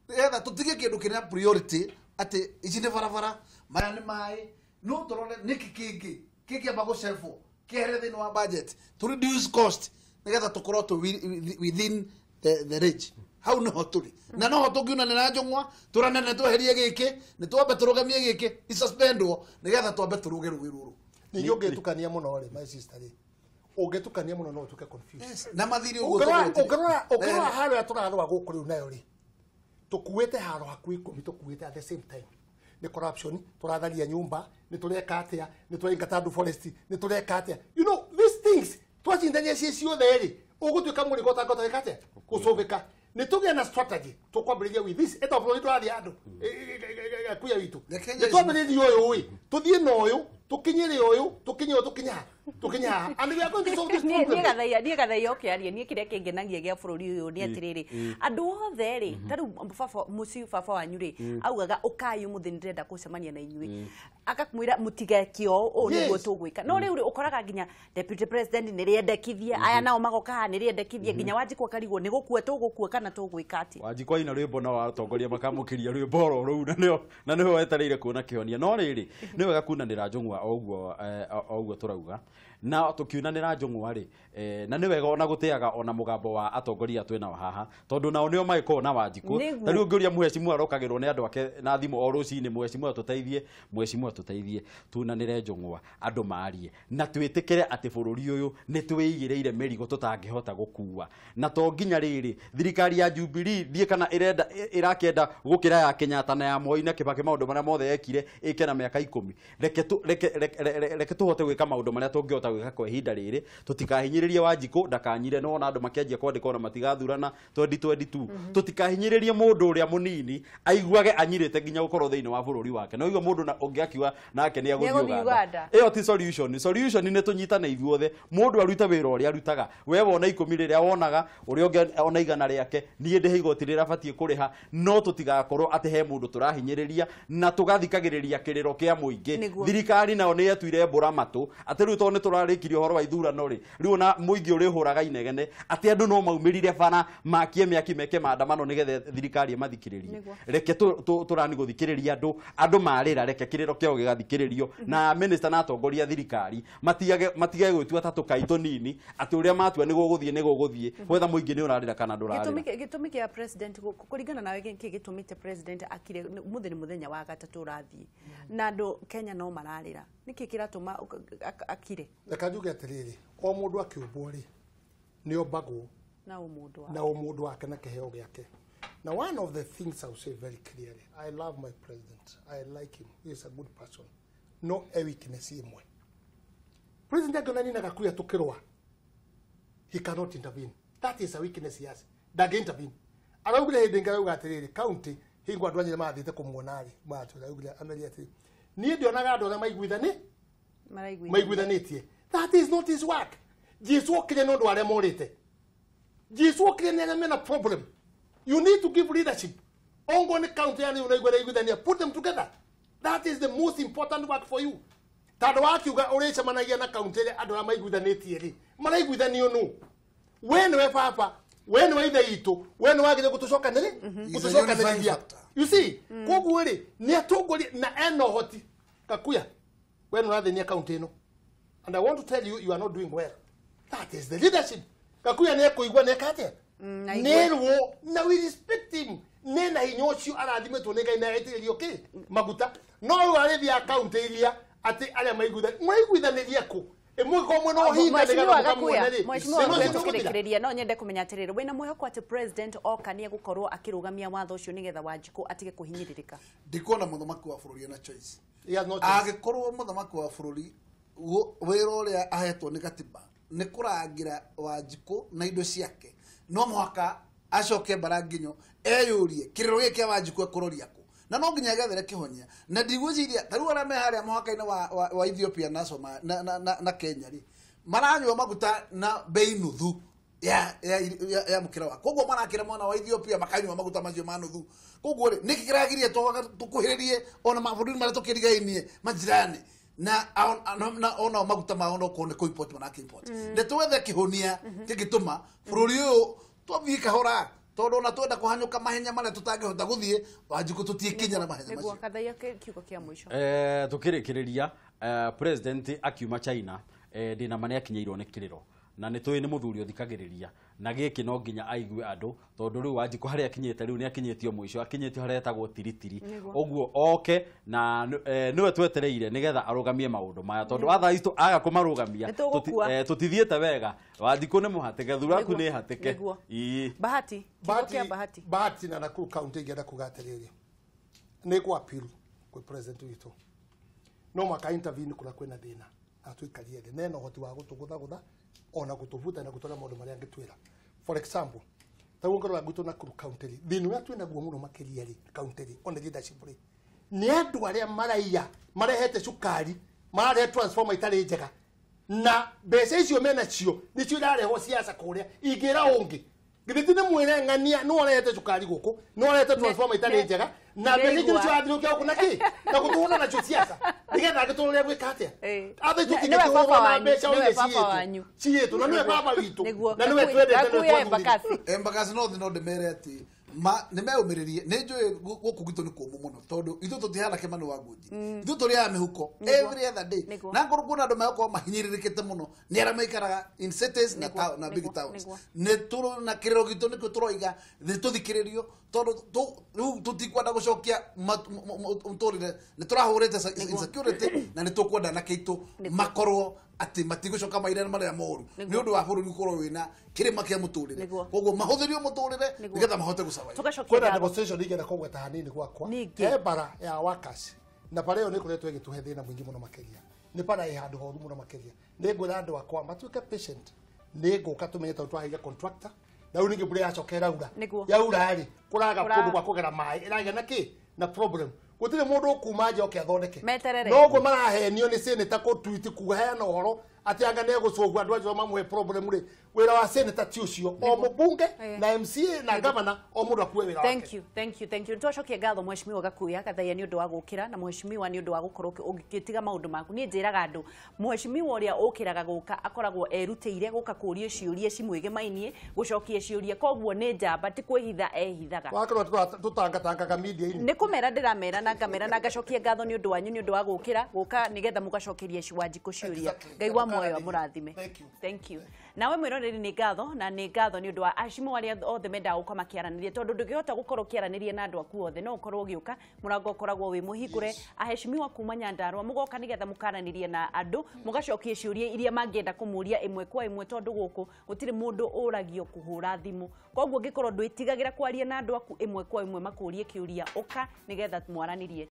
nĩgetha tũtige kĩndũ kĩrĩ na priority atĩ ici nĩ barabara, maya nĩ maĩ, no tũrore nĩkĩ kĩngĩ kĩngĩamba gũcebwo kĩehere thĩinĩ wa budget to reduce cost nĩgetha tũkorwo tũ within the range. Hau nĩho tũrĩ na noho tũngiunanĩra njũng'wa tũrane nĩ tweherie gĩkĩ, nĩ twambe tũrũgamie gĩkĩ isuspendwo nĩgetha twambe tũrũge rũĩ rũrũ. Ningĩ ũngĩtukania mũno rĩ, my sister rĩ, ũngĩtukania mũno no ũtuĩke confused. Na mathiri ũguo ũngĩrora haro ya tũrarũa gũkũ rĩu nayo rĩ, tũkuĩte haro hakuhĩ ikũmi tũkuĩte at the same time. Nĩ corruption, tũratharia nyũmba, nĩ tũreka atĩa, nĩ tũraingata andũ forest, nĩ tũreka atĩa. You know, these things twacindania ciĩ ciothe rĩ, ũgũtuĩka mũrigo ũtangĩhota gwĩka atĩa? Gũcũvĩka. Nĩ tũgĩe na strategy tũkwambĩrĩria with this ĩta bũrũri tũrathiĩ andũ kuya witũ. Nĩ twambĩrĩrie ũyũ ĩ, tũthiĩ na ũyũ, tũkinyĩre ũyũ, tũkinye ũyũ, tũkinye haha, tũkinye haha. And we are going to solve this problem. Niĩ gathaia ũkĩaria, niĩ kĩrĩa kĩngenagia gĩa bũrũri ũyũ nĩ atĩrĩrĩ, andũ othe rĩ, ta rĩu baba mũciĩ baba wanyu rĩ, augaga ũkai ũmũthĩ nĩndĩrenda gũcemania na inyuĩ, akamwĩra mũtigeke ũũ, ũũ nĩguo tũgwĩka. No rĩu rĩ, ũkoraga nginya deputy president nĩ rĩendekithia, aya nao magoka haha nĩ rĩendekithia, nginya Wanjikũ akarigwo nĩ gũkua tũgũkua kana tũgwĩka atĩa. Wanjikũ aina rwĩmbo na atongoria makamũkĩria rwĩmbo oro rũu na nĩho wetereire kuona kĩhonia. No rĩrĩ, nĩ wega kunanĩra njũng'wa o ũguo tũrauga, na tũkiunanĩra njũng'wa rĩ, na nĩ wega ona gũtĩaga ona mũgambo wa atongoria twĩ nao haha, tondũ nao nĩo magĩkorwo na Wanjikũ. Ta rĩu ũngĩũria mũhecimua arokagĩrwo nĩ andũ ake na thimũ o rũcinĩ, mũhecimua tũteithie, mũhecimua tũteithie, tunanĩre njũng'wa andũ marie na twĩtĩkĩre atĩ bũrũri ũyũ nĩ twĩigĩrĩire mĩrigo tũtangĩhota gũkua, na to nginya rĩrĩ thirikari ya Jubilee thiĩ kana ĩrenda ĩrakĩenda gũkĩra ya Kenyatta na ya Moi na Kibaki maũndũ marĩa mothe yekire ĩke na mĩaka 10. Reke tũhote gwĩka maũndũ marĩa tũngĩhota gwĩka kwa ihinda rĩrĩ, tũtikahinyĩrĩrie Wanjikũ ndakanyire no ona andũ makĩanjia kwandĩka ona matigathurana 2022. Tũtikahinyĩrĩrie mũndũ ũrĩa mũnini aiguage anyirĩte nginya gũkorwo thĩinĩ wa bũrũri wake. No igua mũndũ ũngĩ akiuga nake nĩ agũthiĩ Uganda, ĩyo ti solution. Solution nĩ tũnyitane ithuothe, mũndũ arute wĩra ũrĩa arutaga, we wona 10 rĩrĩa wonaga, ũrĩa ũngĩ ona 100 rĩake, niĩ ndĩhe igoti rĩrĩa batiĩ kũrĩha, no tũtigakorwo atĩ he mũndũ tũrahinyĩrĩria na tũgathikagĩrĩria kĩrĩro kĩa mũingĩ. Thirikari nayo nĩ yetuire mbũra matũ atĩ rĩu tondũ nĩ tũrarĩkirie ũhoro wa ithurano rĩ, rĩu ona mũingĩ ũrĩhũraga inegene atĩ andũ no maumĩrire bara makie mĩaki meke maandamano nĩgetha thirikari ĩmathikĩrĩrie. Reke tũrani gũthikĩrĩria andũ, andũ marĩra, reke kĩrĩro kĩao gĩgathikĩrĩrio, na minister na atongoria thirikari matige gwĩtua ta tũkai tũnini atĩ ũrĩa matua nĩ gũgũthiĩ nĩ gũgũthiĩ, wetha mũingĩ nĩ ũrarĩra kana ndũrarĩra. Gĩtũmi kĩa president kũringana nawe kĩ gĩtũmĩte president akire mũthĩ nĩ mũthenya wa gatatũ ũrathiĩ na andũ Kenya no mararĩra, nĩkĩ kĩratũma akire? Reke njuge atĩrĩrĩ, o mũndũ akĩũmbwo rĩ nĩ ombagwo na ũmũndũ wake na kĩheo gĩake. Now one of the things I will say very clearly, I love my president, I like him, he is a good person, no e weakness ĩmwe. President angĩona niĩ na Gakuya tũkĩrũa, he cannot intervene. That is a weakness he has. Ndangĩ intervene. Araugire hĩndĩ ĩngĩ arauga atĩrĩrĩ, county hingo andũ a Nyĩrĩ mathiĩte kũmuona rĩ, matũra araugire amerie atĩrĩ, niĩ ndionaga andũ arĩa maiguithanĩtie. That is not his work. Jesu okire nĩ ũndũ wa arĩa morĩte. Jesu okire nĩ arĩa mena problem. You need to give leadership. Ongo nĩ county yani unaiguithania, put them together. That is the most important work for you. Tondũ wakiuga ũrĩcemanagia na county ĩrĩa andũ arĩa maiguithanĩtie rĩ, maraiguithanio nũ? We nĩwe baba, we nĩwe ithe itũ, we nĩwe wagĩrĩire gũtũcokanĩrĩria. You see, koguo rĩ nĩ atongoria na ena ũhoti. Gakuya, we nĩ ũrathĩnia county ĩno. And I want to tell you, you are not doing well. That is the leadership. Gakuya ne kuigua ne kate. Nerwo na we respect him. Nena hinya ucio arathimetwo nĩ Ngai na etĩrĩrio kĩ maguta no rĩu arĩthia akaunti iria atĩ arĩa maiguithanĩria kũ ĩmwe mwena ũhinga nĩgetha mũkamuone rĩ. Mheshimiwa tũkĩrĩkĩrĩria no nyende kũmenya atĩrĩrĩ wĩna mwĩhoko atĩ president oka nĩ egũkorwo akĩrũgamia watho ũcio nĩgetha Wanjikũ atige kũhinyĩrĩrĩka. Ndikuona mũthamaki wa bũrũri ena choice. Angĩkorwo mũthamaki wa bũrũri wĩra ũrĩa ahetwo nĩ gatiba nĩ kũrangĩra Wanjikũ na indo ciake no mũhaka acoke mbara nginyo eyũrie kĩrĩro gĩkĩ kĩa Wanjikũ ekũroria kũ na no nginya gethere kĩhonia na ndigwĩciria ta rĩu arĩa me harĩa mũhaka-inĩ wa Ethiopia na na Kenya rĩ maranyua maguta na bei nuthu ya mũkĩra wa koguo marakĩra mwena wa Ethiopia makanyua maguta macio ma nuthu koguo rĩ nĩkĩ kĩragiria tũkuhĩrĩrie ona mabũrũri marĩa tũkĩrigainie majirani na ona maguta mao no korwo nĩ kũ-import marakĩ-import nĩ twethe kĩhonia kĩngĩtũma bũrũri ũyũ twathiĩ kahora tondu ona twenda kuhanyuka mahenya maria tutangihota guthie Wanjikũ tutikinyara mahenya macio. Niguo Kathaiya kiugo kia mwisho. Tukirikiria president akiuma China ndina mane akinyeirwo ni kiriro na nĩ tũĩ nĩ mũthuri ũthikagĩrĩria na gĩkĩ no nginya aigue andũ tondũ rĩu Wanjikũ harĩa akinyĩte rĩu nĩ akinyĩtio mũico akinyĩtio harĩa etagwo tiritiri ũguo oke na nĩwe twetereire nĩgetha arũgamie maũndũ maya tondũ atha itũ aga kũmarũgamia tũtithiĩte wega. Wanjikũ nĩ mũhatĩke thuraku nĩ hatĩke. Bahati Bahati Bahati na Nakuru County ingĩenda kuga atĩrĩrĩ nĩ kwa appeal kwĩ president witũ no mwaka intervene kũrĩa kwĩna thĩna atũikarie thĩ nena ũhoti wa gũtũgũthagũtha ona gutuvuta na gutora maundu maria angitwira. For example, ta ngorora gwitũ Nakuru County ri thĩna ũrĩa twĩ naguo mũno makĩria ri county ri ona leadership ri nĩ andũ arĩa maraiya marehete cukari mararehe transformer itarĩ njega na mbeca icio menacio nĩcio irarehwo ciaca kũrĩa ingĩra ũngĩ githĩ ti nĩ mwĩre ng'ania nĩ ũrehete cukari gũkũ nĩ ũrehete transformer itarĩ njega na mbeca icio nĩcio athiũkia gũkũ na kĩ na gũtũhũra nacio ciaca nĩgetha angĩtũrwo ũrĩa gwĩka atĩa athe tũtingĩtũhũrwo na mbeca oige ciĩtũ na nĩwe baba witũ na nĩwe twendete nĩwe twathurire. Embakasi no no ndĩmere atĩ nĩ meũmĩrĩrie nĩ njũĩ gũkũ gwitũ nĩ kũmũ mũno tondũ ithuĩ tũtihana Kĩmani wa Ngũnji ithuĩ tũrĩaga mĩhuko every other day na ngorwo kuona andũ megũkorwo mahinyĩrĩrĩkĩte mũno nĩ arĩa maikaraga in cities na big towns nĩ tũrĩ na kĩrĩro gitũ nĩkĩo tũroiga nĩ tũthikĩrĩrio tondũ rĩu tũtikwenda gũcokia mũtũrĩre nĩ tũrahũrĩte insecurity na nĩ tũkwenda anake aitũ makorwo atĩ matigũcoka maira marĩa moru nĩ ũndũ wa bũrũri gũkorwo wĩna kĩrĩma kĩa mũtũrĩre koguo mahũthĩrio mũtũrĩre nĩgetha mahote gũsurvive. Kwĩna demonstration ingĩenda kũgweta hanini gwakwa he bara ya workers na bara ĩyo nĩ ĩkoretwo ĩgĩtũhe thĩna mũingĩ mũno makĩria nĩ bara ĩ handũ horu mũno makĩria nĩ ngwĩra andũ akwa matuĩke patient nĩ ngũka tũmenye tondũ twaheire contractor na rĩu ningĩ mbura yacoka ĩraura yaura rĩ kũraga kũndũ gwa kũgera maĩ ĩragĩa na kĩ na problem gũtirĩ mũndũ ũkuma nja oke athondeke noguo marahenio nĩ senator kũtwiti kuheana ũhoro atĩ anga nĩ egũcũngwo andũ acio mamũhe problem rĩ wĩra wa senator ti ũcio o mũbunge na MCA na governor o mũndũ akue wĩra wake. Thank you thank you twacokie ngatho mheshimiwa Gakuya Kathaiya nĩ ũndũ wa gũkĩra na mheshimiwa nĩ ũndũ wa gũkorwo ũgĩtiga maũndũ maku. Niĩ njĩraga andũ mheshimiwa ũrĩa ũkĩraga gũka akoragwo erutĩire gũka kũrio ciũria cimwĩgĩmainie gũcokia ciũria koguo nĩ njamba ti kwĩhitha ehithaga wakorwo tũtangatangaga media-inĩ nĩ kũmera ndĩramera na ngamera na ngacokia ngatho nĩ ũndũ wanyu nĩ ũndũ wa gũkĩra gũka nĩgetha mũgacokeria Wanjikũ ciũria. Ngai wa muoyo amũrathime. Thank you. Nawe mwĩroreri nĩ ngatho na nĩ ngatho nĩ ũndũ wa acimo arĩa othe mendaga gũka makĩaranĩria tondũ ndũngĩhota gũkorwo ũkĩaranĩria na andũ aku othe no ũkorwo ũgĩũka mũrango ũkoragwo wĩ mũhingũre aheshimiwa kuma Nyandarua mũgoka nĩgetha mũkaranĩria na andũ mũgacokia ciũria iria mangĩenda kũmũria ĩmwe kwa ĩmwe tondũ gũkũ gũtirĩ mũndũ ũragio kũhũra thimũ koguo ũngĩkorwo ndwĩtigagĩra kwaria na andũ aku ĩmwe kwa ĩmwe makũrie kĩũria ũka nĩgetha mwaranĩrie.